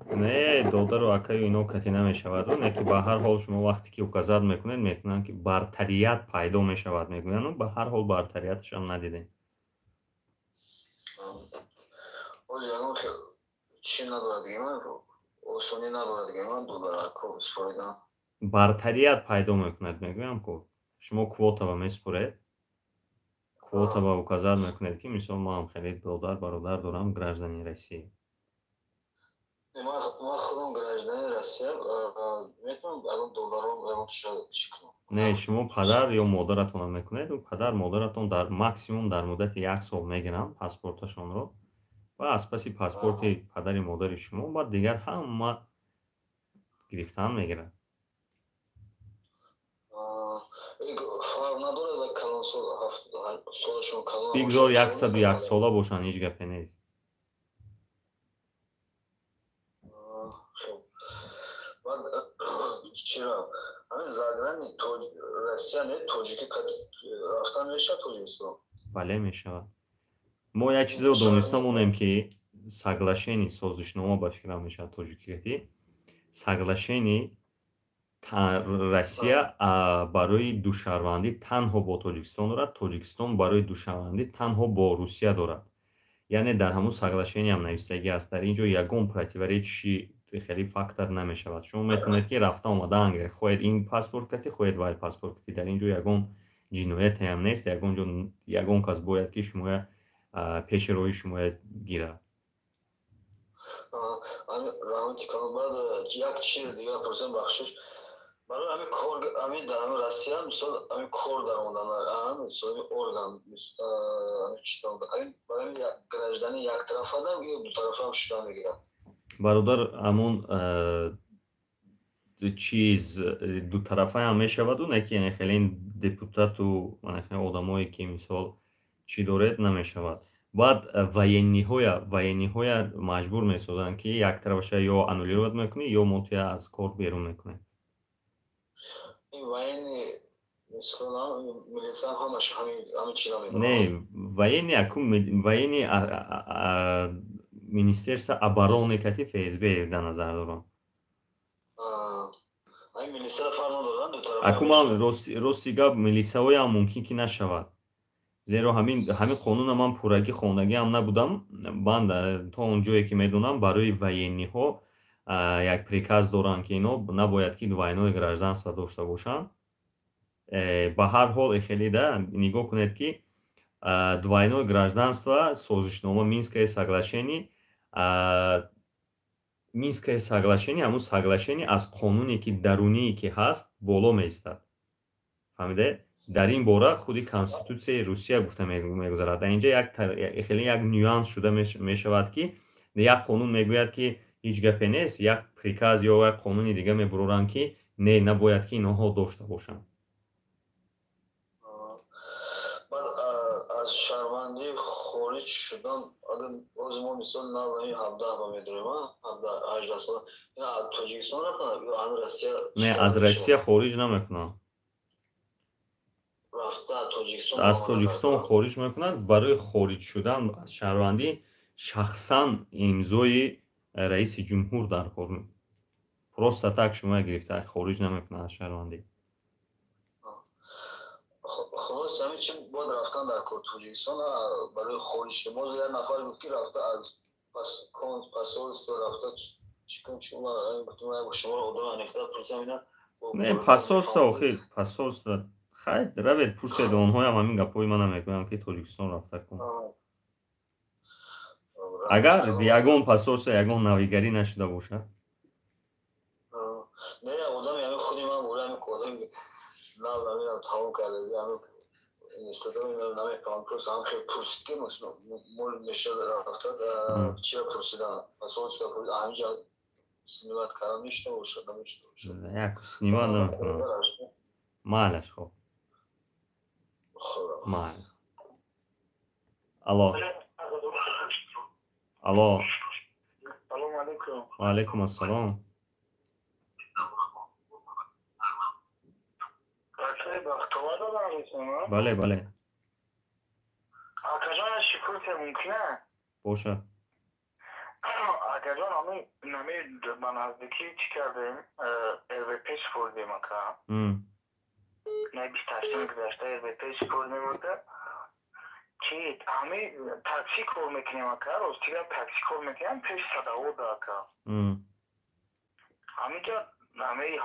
Не, додару акаю ино кати намешаваду, не ки ба ҳар ҳол шумо вақте ки указать мекунед, метавонанд ки бартарият пайдо мешавад, мегӯянд. Ба ҳар ҳол бартарияташам надидем. Ягон чӣ надорад, осонӣ надорад додар, ака супоридан? Бартарият пайдо мекунад, мегӯям ку. Шумо квотава месупоред, квотава указать мекунед, ки мисол ман хеле додар, бародар дорам, гражданин Россия. Ман худам гражданин Россия, метавонам ягон додаром ягон чӣ кунам? Не, шумо падар ё модаратонро мекунед. Падар, модаратон дар максимум дар муддати як сол мегиранд паспорташонро ва аз паси паспорти падари модари шумо баъд дигар ҳама гирифтан мегирад. Фарқ надорад, солашон калон? Бигзор 101 сола бошанд, ҳеҷ гапе нест. Баъд чиро, ҳамин заграни Россия, не, тоҷики рафтан мешавад Тоҷикистон? Бале, мешавад. Мо як чизеро дониста монем, ки соглашение, созишнома, ба фикрам мешавад тоҷикӣ, соглашение. Россия барои душарвандӣ танҳо бо Тоҷикистон дорад, Тоҷикистон барои душарвандӣ танҳо бо Русия дорад. Яъне дар ҳамун соглашениям навистагӣ аст. Дар ин ҷо ягон противоречиши хеле фактор намешавад. Шумо метавонед, ки рафта омада ангред, хоҳед ин паспорт кати, хоҳед вай паспорт кати. Дар ин ҷо ягон ҷиноятеам нест, ягон ҷо ягон кас бояд, ки шумоя пеши роҳи шумоя гирад. Баъд як чизи дигар пурсам, бахшиш. Барои ҳамин кор, ҳамин дар ҳамин Россия, мисол, ҳамин кор даромадан, мисол, ҳамин орган, ҳамин барои гражданин яктарафа ё дутарафаам шуда мегирад? Бародар, ҳамун чиз дутарафаам мешаваду не ки хеле депутату одамое, ки мисол чӣ доред, намешавад. Баъд военныйҳоя маҷбур месозанд, ки як тарафаша ё аннулировать мекунӣ, ё мо туя аз кор берун мекунем. Не, военный акун военный Министерство обороны кати ФСБ дар назар дорам. Акун ман, рости гап, милисаҳоям мумкин ки нашавад, зеро ҳамин қонуна ман пуррагӣ хондагиам набудам. Ман то он ҷое ки медонам, барои военныйҳо як приказ доранд, ки ино набояд ки двойное гражданство дошта бошанд. Ба ҳар ҳол, эхеле да нигоҳ кунед, ки двойное гражданство, созишнома, Минское соглашение, Минское соглашение, ҳамун соглашение аз қонуне ки даруние ки ҳаст, боло меистад, фаҳмиде? Дар ин бора худи Конститутсияи Русия гуфта мегузарад. Дар инҷа хеле як нюанс шуда мешавад, ки як қонун мегӯяд, ки ҳеҷ гапе нест, як приказ ё як қонуни дига мебуроранд, ки не, набояд ки инҳо дошта бошанд. Аз шаҳрвандӣ хориҷ шудан, оз мо, мисол, наваи 17 ба медорем, 17, 18 сола, аз Тоҷикистон рафтан ё ҳами Россия? Не, аз Россия хориҷ намекунанд. Аз Тоҷикистон хориҷ мекунанд. Барои хориҷ шудан аз шаҳрвандӣ шахсан имзои раиси ҷумҳур дар кор. Просто так шумо гирифта хориҷ намекунад аз шаҳрвандӣ. Хулос, ҳамин чи бояд рафтан дар кор Тоҷикистон барои хориҷ шуд. Боз як нафар гуфт, ки рафта аз посольство рафта чикун. Шуморо одам анифта пурсам ина. Не, посольство, охир посольство, хай, равед, пурсед, онҳоям ҳамин гапҳои мана мегӯянд, ки Тоҷикистон рафта кун. Агар ягон посольство ягон навигарӣ нашуда бошад. Не, одами ҳамин худи ман бора ҳамин козим нав намедонам тамом карда, ҳамин институтро намефаҳмам. Пурсам, хел пурсид, ки мол мешад рафта чира пурсидан, посольство ҳаминҷа снимать кардан мешуда бошад, намешуда бошад. Як снимать намекунам. Майлаш, хоб, майли. Алло, алло. Салому алейкум. Ва алейкум ассалом. Бале. Акаҷон, шикоят мумкина? Бошад. Акаҷон, ами нами ба наздикӣ чӣ кардем, РВП супордем, ака. На 28-уми гузашта РВП супордем, ака. Чи ами такси кор мекунем, ака, ростига такси кор мекунем пеш Садовода, ака. Ҳамиҷа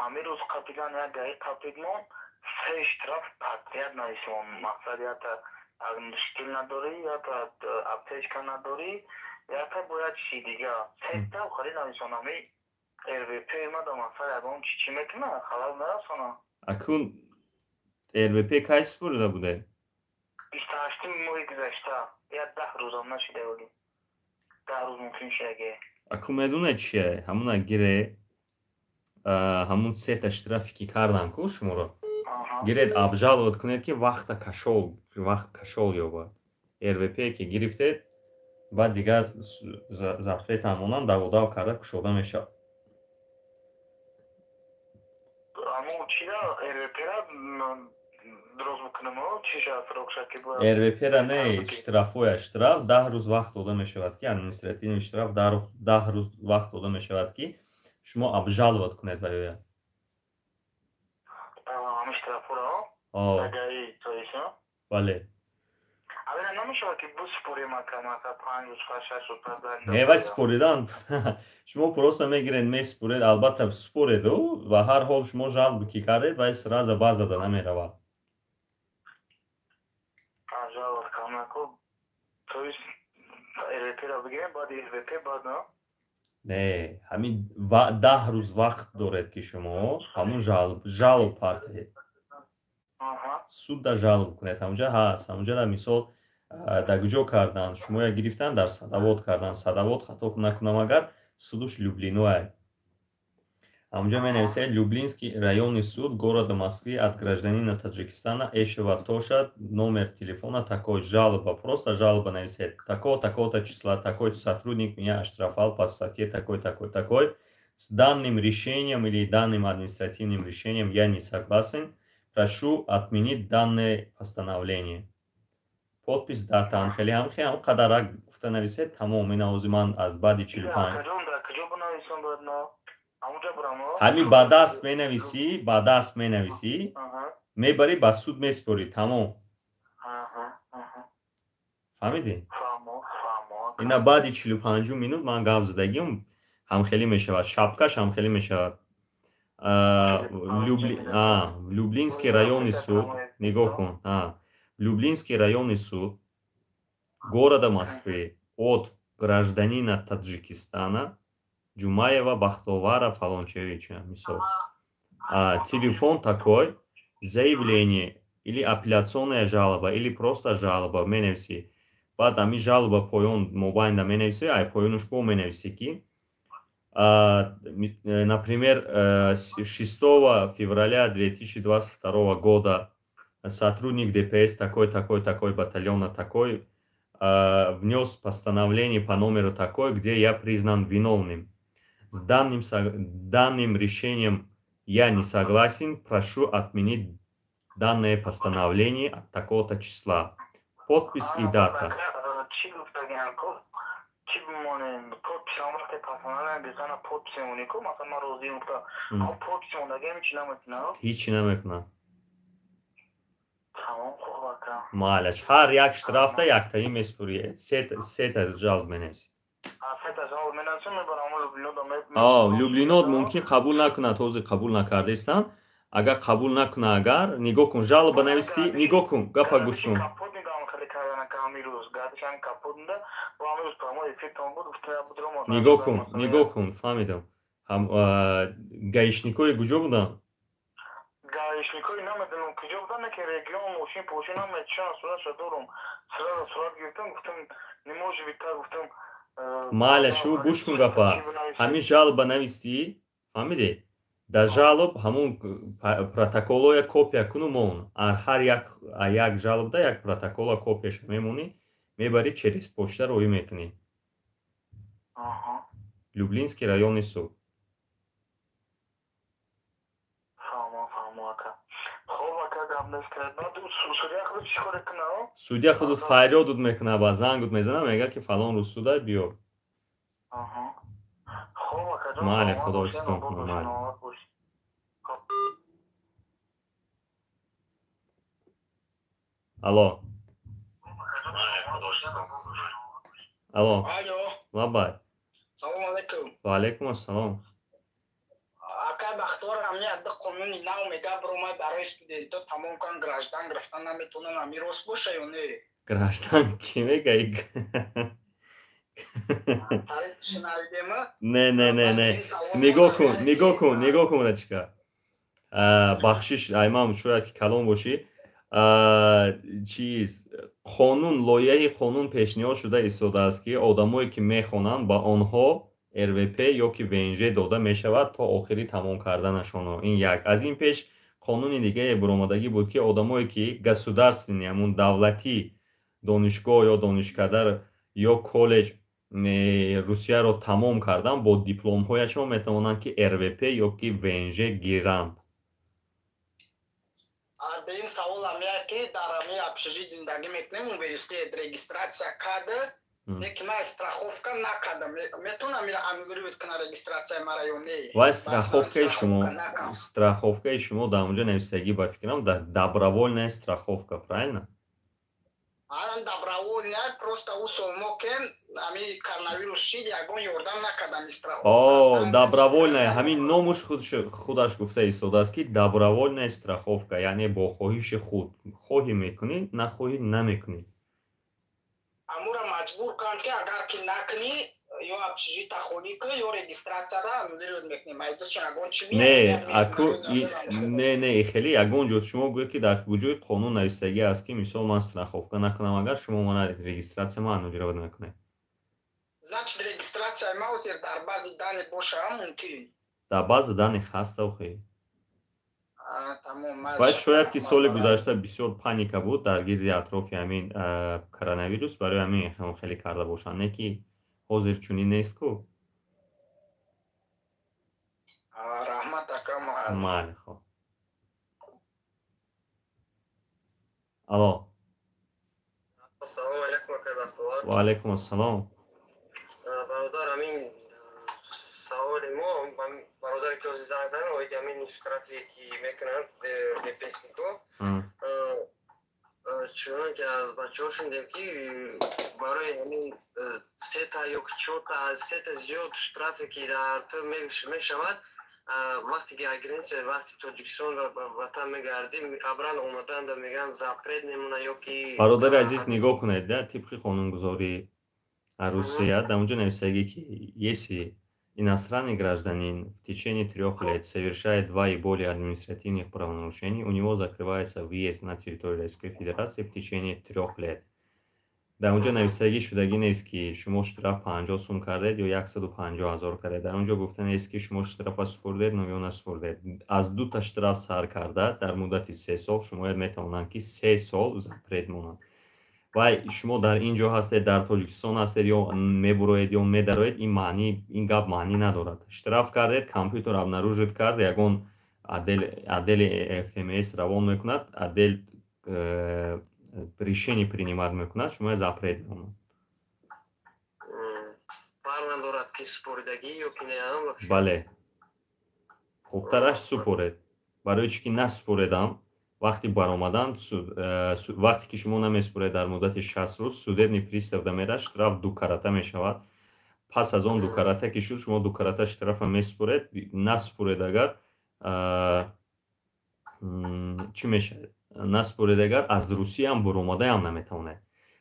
ҳами рӯз қапидан, як гаи қапидмон, се штраф подряд нависмон. Мақсад, ята мушкил надорӣ, ята аптечка надорӣ, ята бояд чизи дига, сета охари нависон. Ами РВП мада, мақсад, ягон чи чӣ мекуна, халал нарасона? Акун РВП кай супорида буде? 28-уми моҳи гузашта, як 10 рӯзам нашида, оли 10 рӯз мумкин шидаге. Акун медонед чие? Ҳамуна гире, ҳамун сета штрафе ки кардан ку шуморо, гиред, обжаловать кунед, ки вақта кашол, вақт кашол ёбад. РВП ки гирифтед, баъд дигар запретам монанд, даводав карда кушода мешавад. Аммо чира РВПра дроз бикунам, чи шавад срокша ки бояд? РВПра не, штрафоя. Штраф 10 рӯз вақт дода мешавад, ки административный штраф 10 рӯз вақт дода мешавад, ки шумо обжаловать кунед ва ёяд. Ҳамин штрафҳоро? Бале. Аввала намешавад ки бисупорем, ака, масалан, 5 рӯз пас, 6 рӯз пас? Не, вай супоридан, шумо просто мегиред, месупоред. Албатта, супореду, ва ҳар ҳол шумо жалоба ки кардед, вай сразу базада намеравад. Жалоба камаку, то есть РВП-ро бигирем, баъд РВП, баъд на? Не, ҳамин 10 рӯз вақт доред, ки шумо ҳамун жалоб партаед, судда жалоб кунед. Ҳамунҷа ҳаст, ҳамунҷара, мисол, дар куҷо кардан, шумоя гирифтан, дар Садовод кардан. Садовод, хато накунам агар, судуш Люблиноай. Ҳамунҷа менависед: «Люблинский районный суд города Москвы от гражданина Таджикистана Эшева Тоша, номер телефона такой, жалоба». Просто жалоба нависед: такого, такого-то числа такой сотрудник меня оштрафовал по статье такой, такой, такой, с данным решением или данным административным решением я не согласен, прошу отменить данное постановление, подпись, дата. Хеле ҳам хеле қадарак гуфта нависед, тамом. Ин овози ман аз баъди 45. Ҳамин ба даст менависӣ, ба даст менависӣ, мебарӣ, ба суд месупорӣ, тамом. Фаҳмидӣ? Ина баъди 45-ум минут ман гап задагиам, ҳамхелӣ мешавад, шапкаш ҳамхелӣ мешавад. Люблинский районный суд, нигоҳ кун, Люблинский районный суд города Москвы от гражданина Таджикистана Ҷумаева Бахтовара Фалончевича, мисол, телефон такой, заявление или апелляционная жалоба, или просто жалоба менависӣ. Баъд ҳамин жалоба поён мобайнда менависӣ, ай поёнуш бо менависӣ, ки, например, 6 февраля 2022 года сотрудник ДПС такой, такой, такой, батальона такой внес постановление по номеру такой, где я признан виновным. С данным решением я не согласен, прошу отменить данное постановление от такого-то числа. Подпись и дата. Чӣ бимонем? Подписам вақте постановление гирифтана, подпис мемонӣ ку, масалан, ман розӣ гуфта, ам подпис мондагиам ҳечи намекунам? Ҳичи намекунам. Тамом, хуб, ака. Майлаш, ҳар як штрафта яктаи месупорӣ, сета жалоб менависӣ. Люблинод мумкин қабул накунад, ҳозир қабул накардаистанд. Агар қабул накуна, агар, нигоҳ кун, жалоба нависӣ, нигоҳ кун, гапа гӯш кун. Нигоҳ кун, нигоҳ кун, фаҳмидам. Гаишникои куҷо буданд? Гаишникои намедонам куҷо буданд, ки регион мошин пошин намечан, суратша дорум, сразу сурат гирифтам, гуфтам, не может быть так, гуфтам. Майла, шу гӯш кун гапа. Ҳамин жалоба навистӣ, фаҳмидӣ? Дар жалоб ҳамун протоколоя копия куну мон. Ҳар як жалобда як протокола копияша мемонӣ, мебарӣ, через почта роӣ мекунӣ. Люблинский районный суд. Фаҳмо, фаҳмо, ака. Хоб, ака, гап нест. Судья худ чӣ коре кунад? Судья худут фарёдут мекунад ва зангут мезанад, мегӯяд, ки фалон рӯз суда биё. Хоб, ака. Майли, худо ҳифзтон кунад, майли. Алло, алло. Лаббай. Салом алейкум. Ва алейкум ассалом. Акай Бахтовар, ҳамин адда қонуни нав мега биромад, барои студентҳо тамом кан граждан гирифтан наметавонанд, ҳамин рост боша ё не? Граждан ки мега? Шунавидема? Не, не, не, не, нигоҳ кун, нигоҳ кун, нигоҳ кун, рачка, бахшиш, аймам, шояд ки калон бошӣ. Чиз, қонун, лоиҳаи қонун пешниҳод шуда истодааст, ки одамое ки мехонанд, ба онҳо РВП ё ки ВНЖ дода мешавад то охири тамом карданашонро. Ин як. Аз ин пеш қонуни дигае буромадагӣ буд, ки одамое ки государственный, ҳамун давлатӣ донишгоҳ ё донишкада ё коллеҷ Русияро тамом кардан, бо дипломҳояшон метавонанд, ки РВП ё ки ВНЖ гиранд. Дуюм савол ҳамия, ки дар ҳами общежит зиндагӣ мекунем, университет регистрация карда. Леки ман страховка накардам. Метавонам ира аннулировать кунам регистрацияи мара ё не? Вай страховкаи шумо дар онҷо нависагӣ, ба фикрам, добровольная страховка, правильно? Ан добровольная, просто ӯ солмо кен ами коронавирус шид, ягон ёрдам накардам страховка. О, добровольная, ҳамин номуш худаш гуфта истодааст, ки добровольная страховка, яъне бо хоҳиши худ, хоҳӣ мекунӣ, нахоҳӣ намекунӣ. Амура маҷбур канд, ки агар ки накунӣ, ё общежита холӣ кун, ё регистрацияра аннулировать мекунем. Айдосшон ягон чи? Не, аку не, не, хеле ягон ҷо шумо гӯед, ки дар куҷои қонун нависагӣ аст, ки мисол ман страховка накунам, агар шумо мана регистрация ма аннулировать мекунед? Значит, регистрацияи ма ҳозир дар баъзи данных боша мумкин? Дар баъзи данных ҳаст, охи. Ва шояд ки соли гузашта бисёр паника буд дар гирди атрофи ҳамин коронавирус, барои ҳамин хеле карда бошанд, не ки ҳозир чунин нест ку. Раҳмат, ака. Майли, хоб. Алло. Ассалому алайкум, акай Бахтовар. Ва алайкум ассалом. Бародар, ҳамин саволи мо, бародаре ки ҳозир занг задан, оиди ҳамин штрафе ки мекунанд ДПСнико, чунон ки аз бачаҳо шунидем, ки барои ҳамин сета ё чорта, аз сета зиёд штрафе ки дар ту мешавад, вақте ки граница, вақти Тоҷикистон ба ватан мегардӣ, обратно омаданда мегӯянд, запрет мемонад ё ки? Бародари азиз, нигоҳ кунед, да, тибқи қонунгузории Русия дар онҷо нависагӣ, ки если иностранный гражданин в течение 3 лет совершает два и более административных правонарушений, у него закрывается въезд на территорию Российской Федерации в течение 3 лет. Дар он ҷо нависагӣ шудагӣ нест, ки шумо штраф 50 сум кардед ё 150 000 кардед. Дар он ҷо гуфта нест, ки шумо штрафа супурдед ё насупурдед. Аз дута штраф сар карда, дар муддати 3 сол шумо метавонанд, ки 3 сол запрет монанд. Вай шумо дар ин ҷо ҳастед, дар Тоҷикистон ҳастед, ё мебуроед, ё медароед, ин маъни, ин гап маънӣ надорад. Штраф кардед, компютер обнаружит кард, ягон отдели ФМС равон мекунад, отдел решение принимать мекунад, шумо запрет мемонад. Фарқ надорад, ки супоридагӣ ё ки не? Бале, хубтараш супоред. Барои чӣ ки насупоредам, вақти баромадан, вақте ки шумо намесупоред дар муддати 60 рӯз, судебный пристав да мерад, штраф дукарата мешавад. Пас аз он дукарата ки шуд, шумо дукарата штрафа месупоред. Насупоред агар, чӣ мешавад? Насупоред агар, аз Русияам буромадаам наметавонед.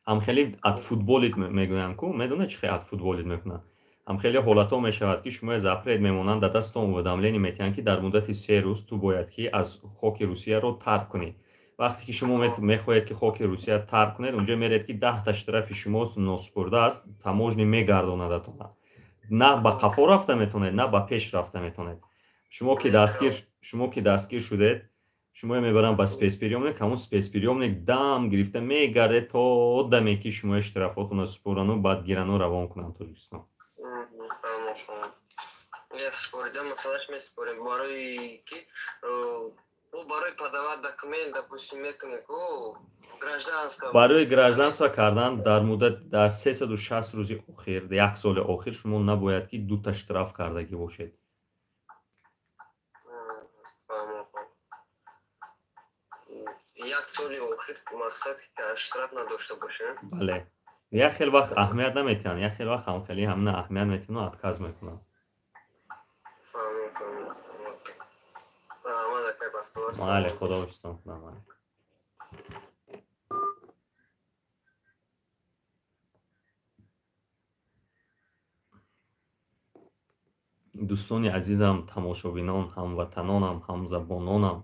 Ҳамхеле отфутболить мегӯянд ку, медонед, чӣ хел отфутболить мекунанд? Ҳамхеле ҳолатҳо мешавад, ки шумо запрет мемонанд, дар дастатон уведомление метиҳанд, ки дар муддати 3 рӯз ту бояд ки аз хоки Русияро тарк кунӣ. Вақте ки шумо мехоҳед, ки хоки Русия тарк кунед, унҷо меред, ки 10-та штрафи шумо носупурда аст, таможня мегардонадатона. На ба қафо рафта метавонед, на ба пеш рафта метавонед. Шумо ки дастгир шудед, шумо мебаранд ба спецприёмник. Ҳамун спецприёмник дам гирифта мегардед то даме, ки шумо штрафотонро супорану, баъд гирану равон кунанд Тоҷикистон. Супорида масалаш месупорем, барои ки барои подавать документ, допустим, мекунем ку гражданство. Барои гражданство кардан дар муддат, дар 360 рӯзи охир, як соли охир, шумо набояд ки дута штраф кардагӣ бошед. Фаҳмам. Як соли охир, мақсад, штраф надошта бошем. Бале, як хел вақт аҳамият наметиҳанд, як хел вақт ҳам хеле ҳамна аҳамият метиҳанд, отказ мекунанд. Фаҳмам, фаҳмам. Раҳмат, акай Бахтовар. Майли, худо ҳифзтон кунад, майли. Дӯстони азизам, тамошобинон, ҳамватанонам, ҳамзабононам,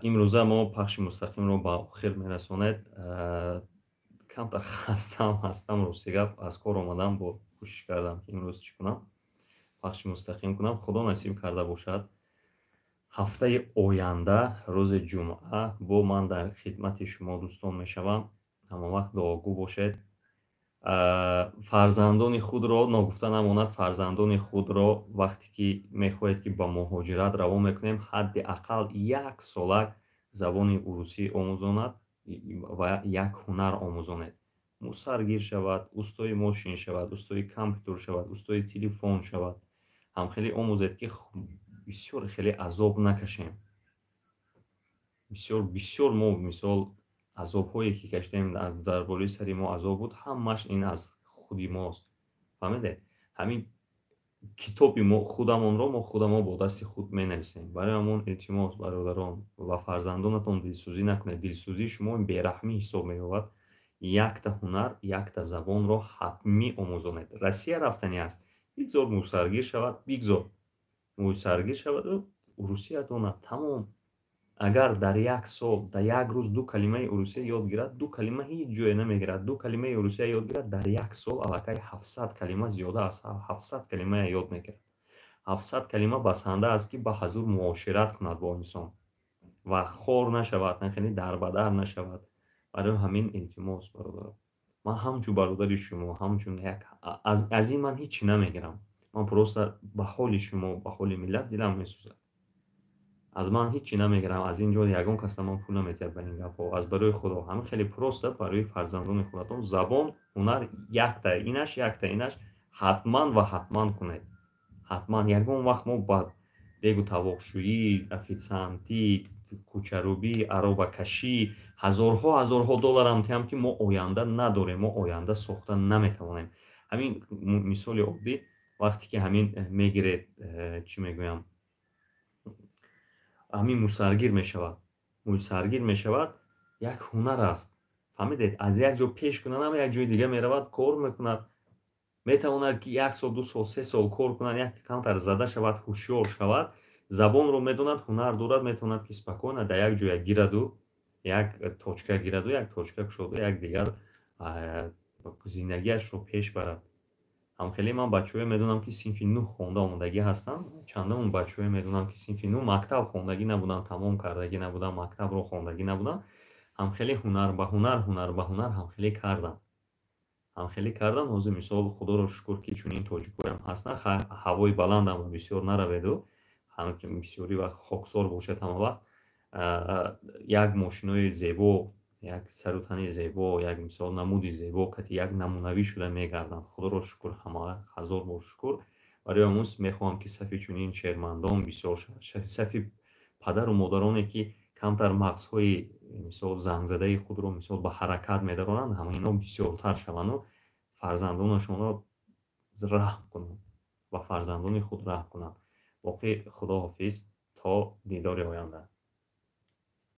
имрӯза мо пахши мустақимро ба охир мерасонед. Камтар хастаам ҳастам, рости гап, аз кор омадам, бо кӯшиш кардам, ки имрӯз чӣ кунам, пахши мустақим кунам. Худо насиб карда бошад, ҳафтаи оянда рӯзи ҷумъа бо ман дар хидмати шумо дӯстон мешавам. Ҳамавақт дуогӯ бошед. Фарзандони худро, ногуфта намонад, фарзандони худро вақте ки мехоҳед, ки ба муҳоҷират равон мекунем, ҳадди ақал як солак забони урусӣ омӯзонад ва як ҳунар омӯзонед. Мусаргир шавад, устои мошин шавад, устои компютер шавад, устои телефон шавад. Ҳамхеле омӯзед, ки бисёр хеле азоб накашем. Бисёр, бисёр мо, мисол, азобҳое ки кашидем, дар болои сари мо азоб буд, ҳамааш ин аз худи мост. Фаҳмидед? Ҳамин китоби мо худамонро мо худамон бо дасти худ менависем. Барои ҳамон, илтимос, бародарон, ва фарзандонатон дилсӯзӣ накунед. Дилсӯзии шумо бераҳмӣ ҳисоб меёбад. Якта ҳунар, якта забонро ҳатмӣ омӯзонед. Россия рафтанӣ аст, бигзор мусаргир шавад, бигзор мусаргир шаваду урусия донад, тамом. Агар дар як сол, дар як рӯз ду калимаи урусия ёд гирад, ду калима ҳеҷ ҷое намегирад, ду калимаи урусия ёд гирад, дар як сол аллакай 700 калима, зиёда аз 700 калимая ёд мегирад. 700 калима басанда аст, ки ба ҳазур муошират кунад бо инсон ва хор нашавад, хеле дарбадар нашавад. Барои ҳамин, илтимос, бародаро, ман ҳамчун бародари шумо, ҳамчун як, аз ин ман ҳеҷ чӣ намегирам. Ман просто ба ҳоли шумо, ба ҳоли миллат дилам месӯзад. Аз ман ҳеҷ чӣ намегирам, аз ин ҷо ягон кас ба ман пул наметиҳад ба ин гапҳо. Аз барои Худо, ҳамин хеле просто барои фарзандони худатон забон, ҳунар, якта инаш, якта инаш ҳатман ва ҳатман кунед, ҳатман. Ягон вақт мо ба дегу тавоқшӯӣ, офитсиантӣ, кӯчарӯбӣ, аробакашӣ ҳазорҳо, ҳазорҳо долларам тиҳам, ки мо оянда надорем, мо оянда сохта наметавонем. Ҳамин мисоли оддӣ, вақте ки ҳамин мегиред, чӣ мегӯям, ҳамин мусаргир мешавад, мусаргир мешавад, як ҳунар аст, фаҳмидед? Аз як ҷо пеш кунад, як ҷои дига меравад, кор мекунад. Метавонад, ки як сол, 2 сол, 3 сол кор кунад, як камтар зада шавад, ҳушёр шавад, забонро медонад, ҳунар дорад, метавонад, ки спокойно дар як ҷоя гираду, як точка гираду, як точка кушоду, як дигар зиндагиашро пеш барад. Ҳамхеле ман бачаҳое медонам, ки синфи нӯҳ хонда омодагӣ ҳастанд. Чандон бачаҳое медонам, ки синфи нӯҳ мактаб хондагӣ набуданд, тамом кардагӣ набуданд, мактабро хондагӣ набуданд. Ҳамхеле ҳунар ба ҳунар, ҳунар ба ҳунар ҳамхеле карданд, ҳамхеле карданд. Ҳозир, мисол, Худоро шукр, ки чунин тоҷикоям ҳастанд. Ҳавои баландам бисёр нараведу, бисёри вақт хоксор бошад ҳама вақт. Як мошинои зебо, як сару тани зебо, як, мисол, намуди зебо кати як намунавӣ шуда мегарданд. Худоро шукр, ҳама ҳазор бор шукр. Барои ҳамун мехоҳам, ки сафи чунин шермандон бисёр шавад, сафи падару модароне, ки камтар мағзҳои, мисол, зангзадаи худро, мисол, ба ҳаракат медаронанд, ҳама ино бисёртар шаванду фарзандонашонро раҳм кунанд, ба фарзандони худ раҳм кунанд. Боқӣ худоҳофиз, то дидори оянда.